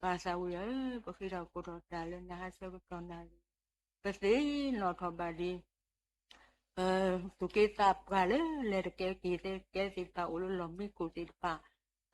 ပၢ်သးဝံယၤဧၢ, ပဃ့ထီၣ်ကိးထီၣ်တၢ်လၢနဟါဆၢကတီၢ်နၣ်ရံၣ် ပသ့ၣ်နီၣ်ထီၣ်ဘၣ်ဒ် သူၣ်က့သးပှၢ်လၢလဲၤတကဲက့ၤသကဲသ့ၣ်တဖၣ် အိၣ်လၢလီၢ်မံခိၣ်သ့ၣ်တဖၣ်,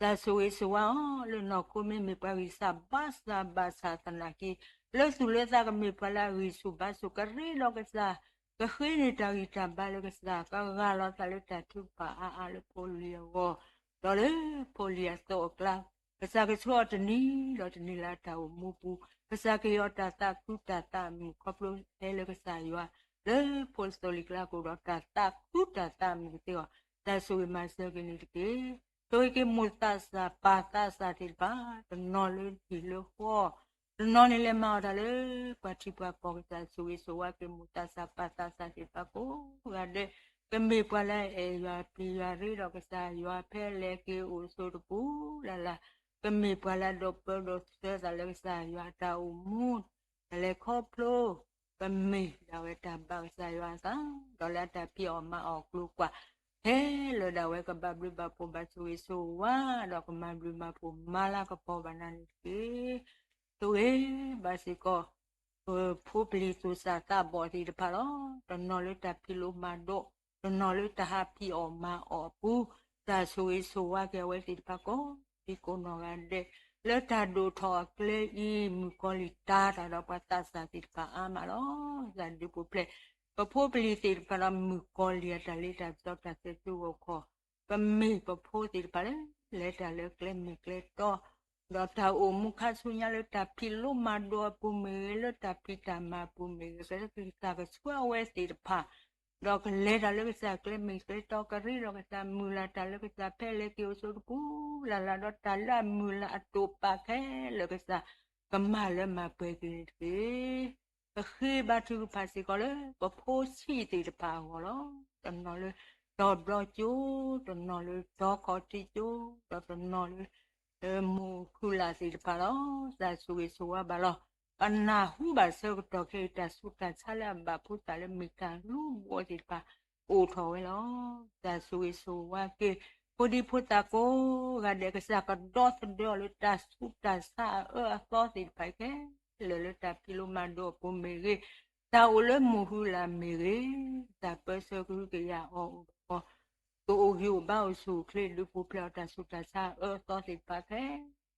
တၢ်ဆိၣ်ဂ့ၤဆိၣ်ဝါအီၤ လၢနီၢ်ခိမ့ၢ်မ့ၢ်ပှၤဂံၢ်စၢ်ဘါစၢ်ဘၣ်ဆၣ်သနာ်က့ လၢသူၣ်လၢသးကမ့ၢ်ပှၤလၢအဂံၢ်ဆူၣ်ဘါဆူၣ် ကရ့ဒီးကစၢ်, ကဃ့န့ၢ်တၢ်ဂံၢ်တၢ်ဘါလၢကစၢ်, ကဂၢ်လီၤသးလၢတၢ်ထုကဖၣ်အါအါလၢဖိလံၤအဂီၢ်, ဒီးလၢဖိလံၤအသီအကျါ ကစၢ်ကဆိၣ်အီၤတနံၤဒီးတနံၤလၢအတၢ်အိၣ်မူပူၤ, ကစၢ်ကဟ့ၣ်အီၤတၢ်သးခုတၢ်သးမုာ်ခီဖျိဟဲလၢကစၢ်ယွၤ, လၢဖိသၣ်လံၤကျါကအိၣ်ဒီးတၢ်သးခုတၢ်သးမုာ်ကသ့အီၤ, တၢ်ဆိၣ်ဂ့ၤမၤစၢၤက့ၤန့ၣ်တက့ၢ်. ဆိၣ်ဂ့ၤက့ၤမိၢ်သးစၢ်ပၢ်သးစၢ်သ့ၣ်တဖၣ်, တနီၤလၢဟံၣ်လၢဃီ, တနီၤန့ၣ်လဲၤမၤအီၣ်တၢ်လၢပှၤထံပှၤကီၢ် ကစၢ်ဆိၣ်ဂ့ၤဆိၣ်ဝါက့ၤမိၢ်သးစၢ်ပၢ်သးစၢ်သ့ၣ်တဖၣ်ကိးဂၤဒဲး, ကမ့ၢ်ပှၤလၢအအဲၣ်ယွၤပျံၤယွၤရ့ဒီးကစၢ်ယွၤဖဲလဲၤက့ၤအိၣ်ဆိးတပူၤလၢ်လၢ်, ကမ့ၢ်ပှၤလၢအဒိးပၢဒိးဆှၢသးလၢကစၢ်ယွၤအတၢ်အိၣ်မူ, တၢ်လဲၤခီဖျိ, ကမ့ၢ်ဒၣ်ဝဲတၢ်ဘၣ်ကစၢ်ယွၤအသး, ဒီးလၢအတၢ်ဖံးအီၣ်မၤအီၣ်ကျိၤကွာ်, ဟဲလၢဒၣ်ဝဲကဘၣ်ဘျုးဘၣ်ဖှိၣ်ဘၣ်ဆိၣ်ဂ့ၤဆိၣ်ဝါ, ဒီးကမၤဘျုးမၤဖှိၣ်မၤလၤကပီၤဘၣ်နၤန့ၣ်တက့ၢ်. ဆိၣ်ဂ့ၤဘၣ်စ့ၢ်ကီး ပဖိပလံၤသူၣ်စၢ်သးဘီၣ်သ့ၣ်တဖၣ်လီၤ. တနီၤလၢတၢ်ဖံးလိမၤဒိး, တနီၤလၢတၢ်ဟးဖံးအီၣ်မၤအီၣ်အပူၤ, တၢ်ဆိၣ်ဂ့ၤဆိၣ်ဝါက့ၤအဝဲသ့ၣ်တဖၣ်ကိးဒံကိးနီၢ်ဂၤဒဲး, လၢတၢ်ဒိၣ်ထီၣ်အကျဲအံၤ မုၣ်ကီၤလံၢ်တၤတၢ်ဒီးပှၤသးစၢ်သ့ၣ်တဖၣ်အါမးလီၤ. တၢ်ဒုးပူၤဖျဲး ပဖိပလံၤသ့ၣ်တဖၣ်ဒီးမုၣ်ကီၤလံၢ်အတၢ်လ့တၢ်ပစီတၢ်သဲစူဝဲခီၣ်, ကမ့ၢ်ပဖိသ့ၣ်တဖၣ်လၢ လဲၤတၢ်လၢကျဲမ့ၢ်ကျဲတီ, ဒီးတၢ်အိၣ်မူခါဆူညါလၢတၢ်ဖံးလိမၤဒိးအပူၤမ့ၢ်ဂ့ၤ, လၢတၢ်ဖံးတၢ်မၤအပူၤမ့ၢ်ဂ့ၤ, ကစၢ်ကဆှၢအဝဲသ့ၣ်တဖၣ်, ဒီးကလဲၤတၢ်လၢကစၢ်ကျဲမ့ၢ်ကျဲတီ, ကရ့ဒီးကစၢ်, မုၢ်လၢ်တၢ်လၢကစၢ်, ဖဲလဲၤက့ၤအိၣ်ဆိးတပူၤလၢ်လၢ်, ဒီးတၢ်လၢအမုၢ်လၢ်အတိာ်ပာ်ခဲလၢာ်ကစၢ်, ကမၤလၢမၤပှဲၤက့ၤန့ၣ်တက့ၢ်. ပဃ့ဘါထုကဖၣ်စ့ၢ်ကီးလၢ ပဖိဆံးသ့ၣ်တဖၣ်အဂီၢ်လီၤ. တနီၤလၢ တီၤဘျီကၠိ, တနီၤလၢ တီၤခီၣ်ထံးကၠိ, ဒီးတနီၤလၢ မိၢ်ခုၣ်လၢ်သ့ၣ်တဖၣ်လီၤ. တၢ်ဆိၣ်ဂ့ၤဆိၣ်ဝါဘၣ်လီၤ. ပနၢ်ဟူဘၣ်ဆၢကတီၢ်ခဲအံၤ တၢ်ဆူးတၢ်ဆါလၢအဘၣ်ဖိသၣ်လၢမ့ၢ်တၢ်လူၤဘှီသ့ၣ်တဖၣ် အိၣ်ထီၣ်ဝဲလီၤ. တၢ်ဆိၣ်ဂ့ၤဆိၣ်ဝါက့ၤ ဖိဒံဖိသၣ်ကိးဂၤဒဲး, ကစၢ်ကဒီသဒၢအီၤလၢတၢ်ဆူးတၢ်ဆါအအၢအသီသ့ၣ်တဖၣ်ခဲလၢာ်, လၢတၢ်ဖံးလိမၤဒိးအပူၤမ့ၢ်ဂ့ၤ, တၢ်အိၣ်လၢမိၢ်ဟုလၢ်မ့ၢ်ဂ့ၤ, တၢ်ပၢဆှၢကဟုကယာ်အီၤအိၣ်ဒီး ကအိၣ်ဂံၢ်အိၣ်ဘါအိၣ်ဆူၣ်အိၣ်ချ့, ဒုးပူၤဖျဲးအီၤတၢ်ဆူးတၢ်ဆါအအၢအသီသ့ၣ်တဖၣ်ခဲ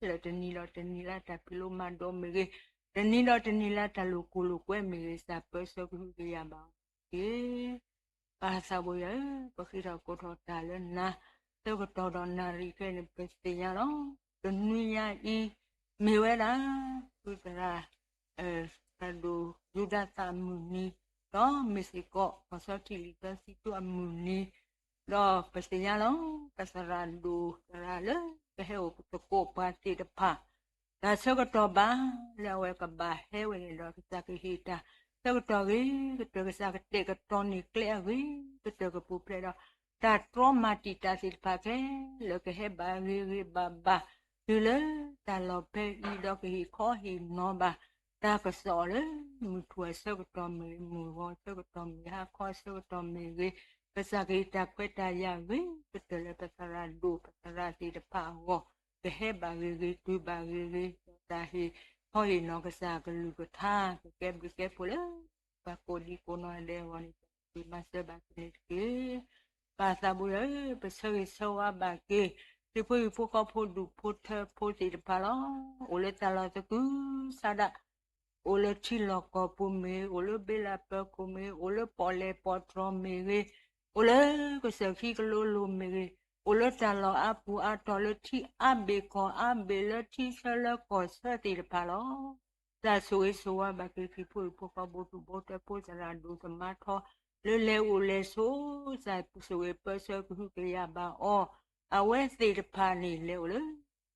လၢာ်, တနံၤဒီးတနံၤလၢတၢ်ဖံးလိမၤဒိးမ့ၢ်ဂ့ၤ, တနံၤဒီးတနံၤလၢတၢ်လိာ်ကူလိာ်ကွဲမ့ၢ်ဂ့ၤ, ကစၢ်ပၢဆှၢကဟုကယာ်ဘၣ်အီၤတက့ၢ်. ပၢ်သးဘိယွၤဧၢ, ပဃ့ထီၣ်ကိးထီၣ်တၢ်လၢနၤ, ဆၢကတီၢ်ဒီးနၣ်ရံၣ်ခဲအံၤန့ၣ် ပသ့ၣ်ညါလီၤ. တနွံညါအံၤ မ့ၢ်ဝဲဒၣ် ဖုသရၣ် သရၣ်ဒိၣ်ယူဒၤသၣ်အမုၢ်နံၤ, ဒီးမ့ၢ်စ့ၢ်ကီး ကီၢ်စီထံၣ်လံာ်စီဆှံကၠိအမုၢ်နံၤ, ဒီးပသ့ၣ်ညါလီၤ. ပသရၣ်ဒိၣ်သရၣ်လၢ ပဟဲအိၣ်သကိးပှၤသ့ၣ်တဖၣ် တၢ်ဆၢကတီၢ်ဘၣ်လၢအဝဲကဘၣ်ဟဲဝဲန့ၣ်ဒီး ကစၢ်ကဟ့ၣ်တၢ်ဆၢကတီၢ်ဂ့ၤကတၢၢ်, ကစၢ်ကတဲာ်ကတီၤန့ၢ်ကျဲအဂ့ၤကတၢၢ်ကပူၤဖျဲးဒီး တၢ်တြီမၤတံာ်တာ်သ့ၣ်တဖၣ်ခဲလၢာ် ကဟဲဘၣ်ဂ့ၤဂ့ၤဘၣ်ဘၣ် တုၤလၢတၢ်လီၢ်ဖဲအံၤ ဒီးကဟ့ၣ်ခီဟ့ၣ်နီၤဘၣ် တၢ်ကစီၣ်လၢ မုၢ်ထူၣ်အဆၢကတီၢ်မ့ၢ်ဂ့ၤ, မုၢ်ဂီၤအဆၢကတီၢ်မ့ၢ်ဂ့ၤ, ဟါခီအဆၢကတီၢ်မ့ၢ်ဂ့ၤ, ကစၢ်ကဟ့ၣ်တၢ်ခွဲးတၢ်ယာ်ဂ့ၤကတၢၢ်လၢပသရၣ်ဒိၣ်ပသရၣ်သ့ၣ်တဖၣ်အဂီၢ် ကဟဲဘၣ်ဂ့ၤဂ့ၤ တုၤဘၣ်ဂ့ၤဂ့ၤ, ဒီးတၢ်ဟ့ၣ်ခီဟ့ၣ်နီၤကစၢ်အကလုၢ်ကထါ ကကဲဘျုးကဲဖှိၣ်လၢ ပှၤကိးဒံကိးနီၢ်ဂၤဒဲးအဂီၢ်န့ၣ် မၤစၢၤဘၣ်က့ၤန့ၣ်တက့ၢ်. ပၢ်သးဘိယွၤဧၢ, ပဆၢဂ့ၤဆၢဝါဘၣ်က့ၤ ခရံာ်ဖိဟံၣ်ဖိဃီဖိဒူၣ်ဖိထၢဖိသ့ၣ်တဖၣ်လီၤ. အိၣ်လၢတၢ်လီၢ်သကုၤဆးဒး, အိၣ်လၢထံလီၢ်ကီၢ်ပူၤမ့ၢ်ဂ့ၤ, အိၣ်လၢဘ့လၢပၢၤခိၣ်မ့ၢ်ဂ့ၤ, အိၣ်လၢပီၣ်လဲၣ်ပီၣ်တြီၤမ့ၢ်ဂ့ၤ, အိၣ်လၢကစၢၢ်ခံကလိလိၤမ့ၢ်ဂ့ၤ, အိၣ်လၢတၢ်လီၢ်အါပူၤအါတီၤလၢထံအါဘ့ၣ်ကီၢ်အါဘ့ၣ်လၢထံဆၢလၢကီၢ်ဆၢသ့ၣ်တဖၣ်လီၤ. တၢ်ဆိၣ်ဂ့ၤဆိၣ်ဝါဘၣ်က့ၤခရံာ်ဖိဟံၣ်ဖိဃီဖိဒူၣ်ဖိထၢဖိသရၣ်ဒိၣ်သမါထီ လၢလဲၤအိၣ်လဲၤဆိး ကစၢ်ဆိၣ်ဂ့ၤပၢဆှၢကဟုကယာ်ဘၣ်အီၤ, အဝဲသ့ၣ်တဖၣ်န့ၣ်လဲၤအိၣ်လၢ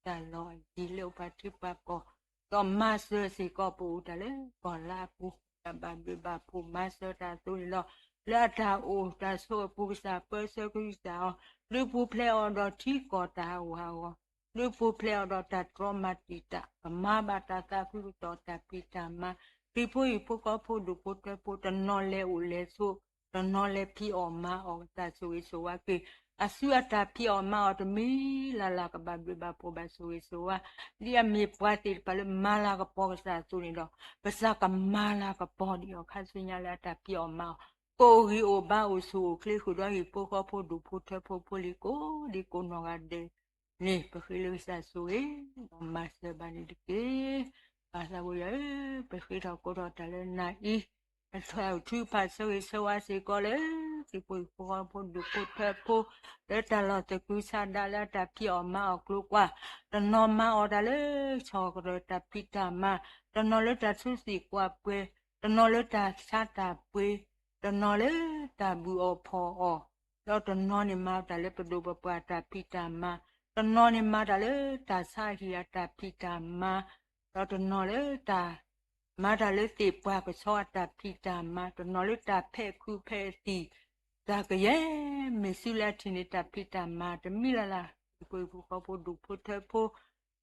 တၢ်လီၢ်အယံၤလၢအိၣ်ပှၤထံပှၤကီၢ်, ဒီးမၤစၢၤစ့ၢ်ကီးပအိၣ်တၢ်လၢကီၢ်လၢအပူၤ, တၢ်ဘၣ်ဘျုးဘၣ်ဖှိၣ်မၤစၢၤတၢ်အသိးန့ၣ်လီၤ. လၢအတၢ်အိၣ်တၢ်ဆိးအပူၤ ကစၢ်ပၢဆှၢကဟုကယာ်အီၤ, ဒုးပူၤဖျဲးအီၤဒီးထံကီၢ်တၢ်ဟးဂူာ်ဟးဂီၤ, ဒုးပူၤဖျဲးအီၤဒီးတၢ်တြီမၤတံာ်တာ်, ကမၤဘၣ်တၢ်သးခုကစီၣ်တၢ်ဖံးတၢ်မၤ, ခရံာ်ဖိဟံၣ်ဖိဃီဖိဒူၣ်ဖိထၢဖိတနီၤလဲၤအိၣ်လဲၤဆိး တနီၤလဲၤဖံးအီၣ်မၤအီၣ် ကစၢ်ဆိၣ်ဂ့ၤဆိၣ်ဝါက့ၤ, အစုအတၢ်ဖံးအီၣ်မၤအီၣ်တမံၤလၢ်လၢ် ကဘၣ်ဘျုးဘၣ်ဖှိၣ်ဘၣ်ဆိၣ်ဂ့ၤဆိၣ်ဝါ, ဒ်အမ့ၢ်ပှၤသ့ၣ်တဖၣ်လၢမၤလၤကပီၤကစၢ်အသိးန့ၣ်ဒီး, ကစၢ်ကမၤလၤကပီၤဒံးအီၤခါဆူညါလၢအတၢ်ဖံးအီၣ်မၤအီၣ်, ကအိၣ်ဂံၢ်အိၣ်ဘါအိၣ်ဆူၣ်အိၣ်ချ့ ဃုာ်ဒီးဟံၣ်ဖိဃီဖိဒူၣ်ဖိထၢဖိဖိလံၤ ကိးဒံကိးနီၢ်ဂၤဒဲး န့ၣ် ပဃ့လၢကစၢ်ဆိၣ်ဂ့ၤ ဒီးမၤစၢၤဘၣ်န့ၣ်တက့ၢ်. ပၢ်သးဝံယွၤဧၢ, ပဃ့ထီၣ်ကိးထီၣ်တၢ်လၢနၤအံၤ, အထုးအုးထုကဖၣ်ဆၢဂ့ၤဆၢဝါစ့ၢ်ကီးလၢ ဟံၣ်ဖိဃီဖိဒူၣ်ဖိထၢဖိ လၢတၢ်လီၢ်သကုၤဆးဒးလၢအတၢ်ဖံးအီၣ်မၤအီၣ်ကျိၤကွာ်, တနီၤမၤအီၣ်တၢ်လၢဆီၣ်ကဒီးတၢ်ဖံးတၢ်မၤ, တနီၤလၢတၢ်ထူသံၣ်ကွၢ်ပှဲၤ, တနီၤလၢတၢ်ဆါတၢ်ပှ့ၤ, တနီၤလၢတၢ်ဘုၣ်အီၣ်ဖီၣ်အီၣ်, ဒီးတနီၤန့ၣ်မၤတၢ်လၢပဒိၣ်ပပှၢ်အတၢ်ဖံးတၢ်မၤ, တနီၤန့ၣ်မၤတၢ်လၢတၢ်ဆါဟံၣ်အတၢ်ဖံးတၢ်မၤ, ဒီးတနီၤလၢတၢ် မၤတၢ်လၢသ့ၣ်ပှၢ်ကဆီအတၢ်ဖံးတၢ်မၤ, တနီၤလၢတၢ်ဖဲးခုးဖဲးသံၣ်, တၢ်ကယဲၢ်မ့ၢ်စုလၢအထံၣ်န့ၢ်တၢ်ဖံးတၢ်မၤတမံၤလၢ်လၢ်, ဟံၣ်ဖိဃီဖိဒူၣ်ဖိထၢဖိ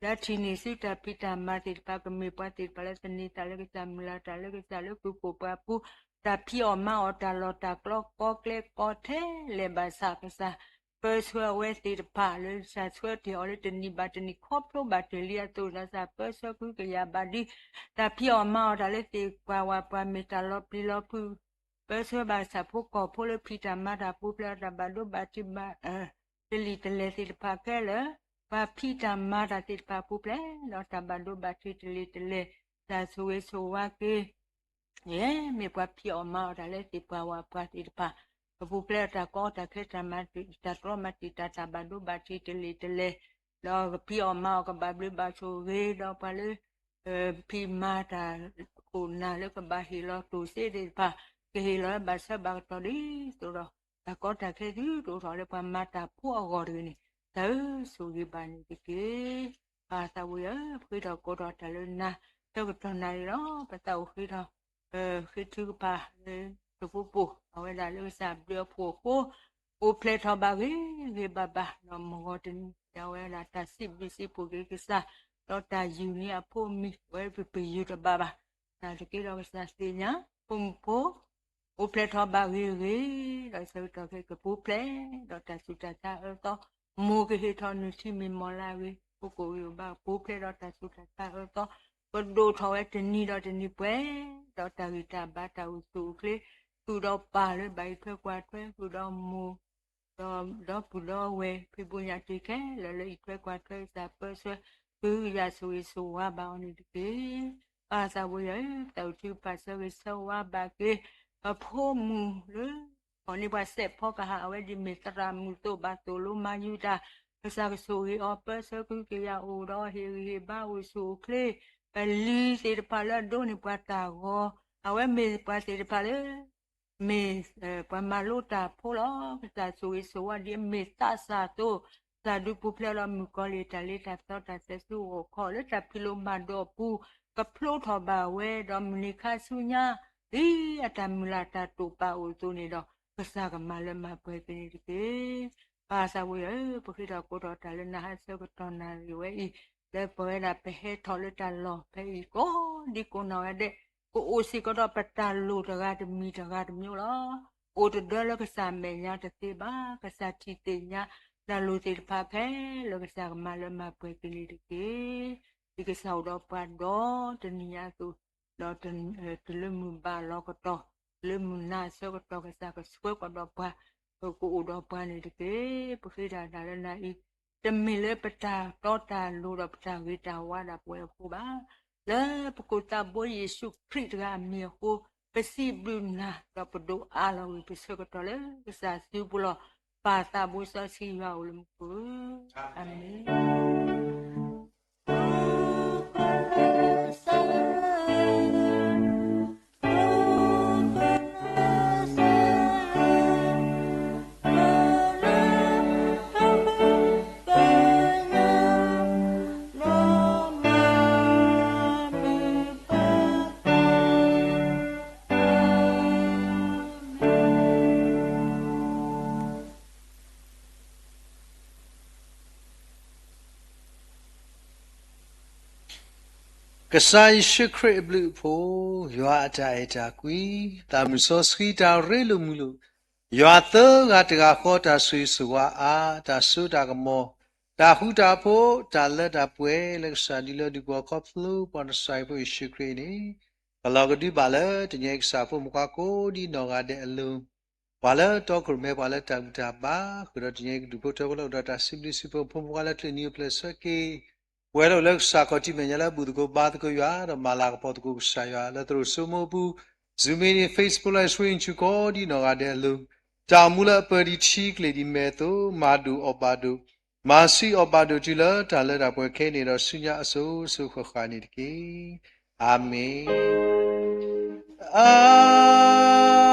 လၢအထံၣ်န့ၢ်ဆူတၢ်ဖံးတၢ်မၤသ့ၣ်တဖၣ် ကမ့ၢ်ပှၤသ့ၣ်တဖၣ်လၢသန့ၤသးလၢကစၢ် မုၢ်လၢ်တၢ်လၢကစၢ်လၢကုၢ်ကိၣ်ပှၢ်ပူၤ, တၢ်ဖံးအီၣ်မၤအီၣ်တၢ်လီၢ်တၢ်ကျဲကီကျဲကီထဲလဲၣ်ဘၣ်ဆၣ်ကစၢ် ပၢဆှၢအဝဲသ့ၣ်တဖၣ်လၢကစၢ်ဆှၢတ့ၢ်အီၤလၢတနံၤဘၣ်တနံၤခီဖျိဘၣ်တ့ၢ်လံအသိး ကစၢ်ပၢဆှၢကဟုကယာ်ဘၣ်ဒ် တၢ်ဖံးအီၣ်မၤအီၣ်တၢ်လၢသ့ၣ်ပှၢ်ဝၢ်ပှၢ်မ့ၢ်တၢ်လီၤပျံၤလီၤဖုး ပၢဆှၢဘၣ်ဆၣ်ဖိကီၢ်ဖိလၢဖံးတၢ်မၤတၢ်ပူၤဖျဲးအတၢ်ဘၣ်ဒိဘၣ်ထံးဘၣ် တလံာ်တလဲၢ်သ့ၣ်တဖၣ်ခဲလၢာ်, ပှၤဖံးတၢ်မၤတၢ်သ့ၣ်တဖၣ်ပူၤဖျဲး ဒီးတၢ်ဘၣ်ဒိဘၣ်ထံးတလံာ်တလဲၢ်, တၢ်ဆိၣ်ဂ့ၤဆိၣ်ဝါက့ၤ ယဲမ့ၢ်ပှၤဖံးအီၣ်မၤအီၣ်တၢ်လၢသ့ၣ်ပှၢ်ဝၢ်ပှၢ်သ့ၣ်တဖၣ်, ကပူၤဖျဲးတၢ်ကီတၢ်ခဲတၢ်မၤတံာ် တၢ်တြီမၤတံာ်တာ်တၢ်ဘၣ်ဒိဘၣ်ထံးတလံာ်တလဲၢ်, ဒီးကဖံးအီၣ်မၤအီၣ်ကဘၣ်ဘျုးဘၣ်ဆိၣ်ဂ့ၤ ဒီးပှၤလၢ ဖံးမၤတၢ်ခိၣ်နၢ်လၢကဘၣ်ဟ့ၣ်လီၤတိၢ်စ့သ့ၣ်တဖၣ်, ကဟ့ၣ်လီၤဘၣ်ဆၢဘၣ်ကတီၢ်ဒ်သိးဒီး တၢ်ကီတၢ်ခဲသုတအိၣ်ထီၣ်လၢပှၤမၤတၢ်ဖိအဂီၢ်တဂ့ၤန့ၣ်, တၢ်ဧၢ, ဆိၣ်ဂ့ၤဘၣ်န့ၣ်တက့ၢ်. ပၢ်သးဝံယွၤဧၢ, ပဃ့ထီၣ်ကိးထီၣ်တၢ်လၢနၤ ဆၢကတီၢ်နၣ်ရံၣ်လီၤ. ပသးအိၣ်ဃ့ထီၣ် ဃ့ထုကဖၣ်လၢ တၢ်အိၣ်ဖှိၣ်ဖိ အဝဲဒၣ်လၢကစၢ်ဘျုးအဖှိၣ်အဃိ အိၣ်ဖျဲၣ်ထီၣ်ဘၣ်ဂ့ၤဂ့ၤဘၣ်ဘၣ် ဒီးမုၢ်ဂီၤတနံၤ အဝဲဒၣ်တၢ်စံးဘျုးစံးဖှိၣ်က့ၤကစၢ် ဒီးတၢ်ယူၢ်န့ၢ်အဖိအမံၤ အဝဲပပယူၢ်တဘၣ်ဘၣ်. နာ်သက့ဒီးကစၢ်သ့ၣ်ညါ ဖိမုၣ်ဖိ အိၣ်ဖျဲၣ်ထီၣ်ဘၣ်ဂ့ၤဂ့ၤ ဒီးဆၢကတီၢ်ခဲအံၤကပူၤဖျဲး ဒီးတၢ်ဆူးတၢ်ဆါအၢသီ, မိၢ်ကဟ့ၣ်ထီၣ်နုၢ်ထံမ့ၢ်မီၢ်လၢအဂ့ၤ, ဖိကအိၣ်ဂံၢ်အိၣ်ဘါကပူၤဖျဲးဒီးတၢ်ဆူးတၢ်ဆါအၢသီ, ကဒိၣ်ထီၣ်ဝဲတနံၤဒီးတနံၤပှဲၤ, ဒီးတၢ်ဂံၢ်တၢ်ဘါတၢ်အိၣ်ဆူၣ်အိၣ်ချ့, ဃုာ်ဒီးပၢ်လၢဘၣ်အံးထွဲကွၢ်ထွဲ, ဃုာ်ဒီးမိၢ် ဒီး ဒီပုၢ်ဒီဝဲၢ် ဖံဖုညၣ်တံၢ်ခဲလၢာ်လၢအံးထွဲကွၢ်ထွဲကစၢ်ပၢဆှၢ ဃုကယာ်ဆိၣ်ဂ့ၤဆိၣ်ဝါဘၣ်အီၤန့ၣ်တက့ၢ်. ပၢ်သးဝံယွၤဧၢ, ပသးအိၣ်ထုကဖၣ်ဆၢဂ့ၤဆၢဝါဘၣ်က့ၤ အဖိမုၣ်လၢ အီၤန့ၣ်ပှၤစဲးဖီကဟၣ် အဝဲဒ်မ့ၢ်သရၣ်မုၣ်သိးဘၣ်သိၣ်လိမၤယူၤတၢ်, ကစၢ်ကဆိၣ်ဂ့ၤအီၤ ပၢဆှၢဃုကယာ်အိၣ်ဒီးဟ့ၣ်ဂံၢ်ဟ့ၣ်ဘါအိၣ်ဆူၣ်အိၣ်ချ့, ပလံၤသ့ၣ်တဖၣ်လၢအဒိးန့ၢ်ပှၤတၢ်ဂီၤ, အဝဲမ့ၢ်ပှၤသ့ၣ်တဖၣ်လၢ မ့ၢ် ပှၤမၤလိတၢ်ဖိလီၤ. ကစၢ်ဆိၣ်ဂ့ၤဆိၣ်ဝါဒ်အမ့ၢ်သးစၢ်အသိး, ကစၢ်ဒုးပူၤဖျဲးဒီးမုၣ်ကီၤလံၢ်အတၢ်လ့တၢ်ပစီတၢ်သဲစူၤအိၣ်ခီၣ်လၢတၢ်ဖံးလိမၤဒိးအပူၤ, ကဖျိထီၣ်ဘၣ်ဝဲဒီးမုၢ်နံၤခါဆူညါ ဒ်အတၢ်မုၢ်လၢ်တၢ်တိာ်ပာ်အိၣ်အသိးန့ၣ်ဒီး ကစၢ်ကမၤလၢမၤပှဲၤက့ၤန့ၣ်တက့ၢ်. ပၢ်သးဝံယွၤဧၢ, ပဃ့ထီၣ်ကိးထီၣ်တၢ်လၢနၤဟါဆၢကတီၢ်နၣ်ရံၣ်ဝဲအံၤ, လၢပဝဲဒၣ်ပဟဲထီၣ်လၢတၢ်လီၢ်ဖဲအံၤကိးဒံကိးနီၢ်ဂၤဒဲး, ကအိၣ်စ့ၢ်ကီးဒီးပတၢ်လိၣ်တဂၤတမံၤတဂၤတမံၤလီၤ. အိၣ်တဒၢလၢကစၢ်မဲာ်ညါတသ့ဘၣ်. ကစၢ်ထံၣ်သ့ၣ်ညါတၢ်လိၣ်သ့ၣ်တဖၣ်ခဲလၢာ် ကစၢ်ကမၤလၢမၤပှဲၤက့ၤန့ၣ်တက့ၢ်. ဒ်ကစၢ်အိၣ်ဒီးပှၤဒီတနံၤညါအသိး, ဒီးတလၢမုၢ်ဘၣ်လီၤကတီၢ်, တလၢမုၢ်နၤအဆၢကတီၢ် ကစၢ်ကဆှၢကဒီးပှၤ, ကအိၣ်ဒီးပှၤန့ၣ်တက့ၢ်. ပဃ့တၢ်တၢ်လၢနၤအံၤ, တမ့ၢ်လၢပတၢ်တီတၢ်လိၤဒီးပတၢ်ဂ့ၤတၢ်ဝါဒၣ်ပဝဲအဃိဘၣ်. လၢပကိၣ်သးဘိယ့ၣ်ၡူးခရံာ်တဂၤအမံၤအဃိ, ပစံးဘျုးနၤ ဒီးပဒိးအါလီၤဂ့ၤပဆၢကတီၢ်လၢကစၢ်စုပူၤလီၤ. ပၢ်သးဘိစီဆှံယွၤအိၣ်လၢမူခိၣ်ဧၢ, အၤမ့ၣ်. ကစၢ်ယ့ၣ်ၡူးခရံာ်အဘျုးအဖှိၣ်, ယွၤအတၢ်အဲၣ်တၢ်ကွံ, သးမုၢ်စီဆှံတၢ်ရ့လိာ်မုာ်လိာ်, ယွၤသၢဂၤတဂၤဃီတၢ်ဆိၣ်ဂ့ၤဆိၣ်ဝါအါ, တၢ်စိတၢ်ကမီၤ, တၢ်ဃူတၢ်ဖိး, တၢ်လၢတၢ်ပှဲၤလၢကစၢ်ဒုးလၢဒုးကဝီၤခီဖျိပှၤကစၢ်ယွၤဖိယ့ၣ်ၡူးခရံာ်န့ၣ်, ကလီၤကဒုဘၣ်လၢတနံၤအံၤကစၢ်ဖိမုၣ်ခွါကိးဒံနီၢ်ဂၤဒဲးအလိၤ ပှၤလၢတီခိၣ်ရိၣ်မဲ ပှၤလၢတၢ်ဘူၣ်တၢ်ဘါ, ဃုာ်ဒီးတနံၤအံၤကဒုးဖိထၢဖိလၢအိၣ်ဒီးတၢ်စံးဘျုးစံးဖှိၣ် ဖိမုၣ်ခွါလၢကျဲနံၤအိၣ်ဖျဲၣ်ဆၢက့ၤ, ပှဲၤလီၤလၢကစၢ်ခီၣ်ထံးမဲာ်ညါလၢအဘူၣ်သကိးဘါသကိးယွၤ ဒီးမၤလၤကပီၤသကိးကစၢ်ယွၤ လၢသရိာ်စိမိၢ်ပူၤ, Zoom meeting, Facebook Live Stream ဆူကိးဒံနီၢ်ဂၤဒဲးအလိၤ, တၢ်အိၣ်မူလၢအပၢၤဒံးထံကျ့ၤဒံးမဲာ်အသိး မၤဒိၣ်အီၣ်ဘၣ်ဒိၣ်, မၤဆံးအီၣ်ဘၣ်ဒိၣ်တုၤလၢတၢ်လၢတၢ်ပှဲၤခဲအံၤန့ၣ်ဒီးဆူညါအစိၤစိၤဃၣ်ဃၣ်န့ၣ်တက့ၢ်. အၤမ့ၣ်. အၤ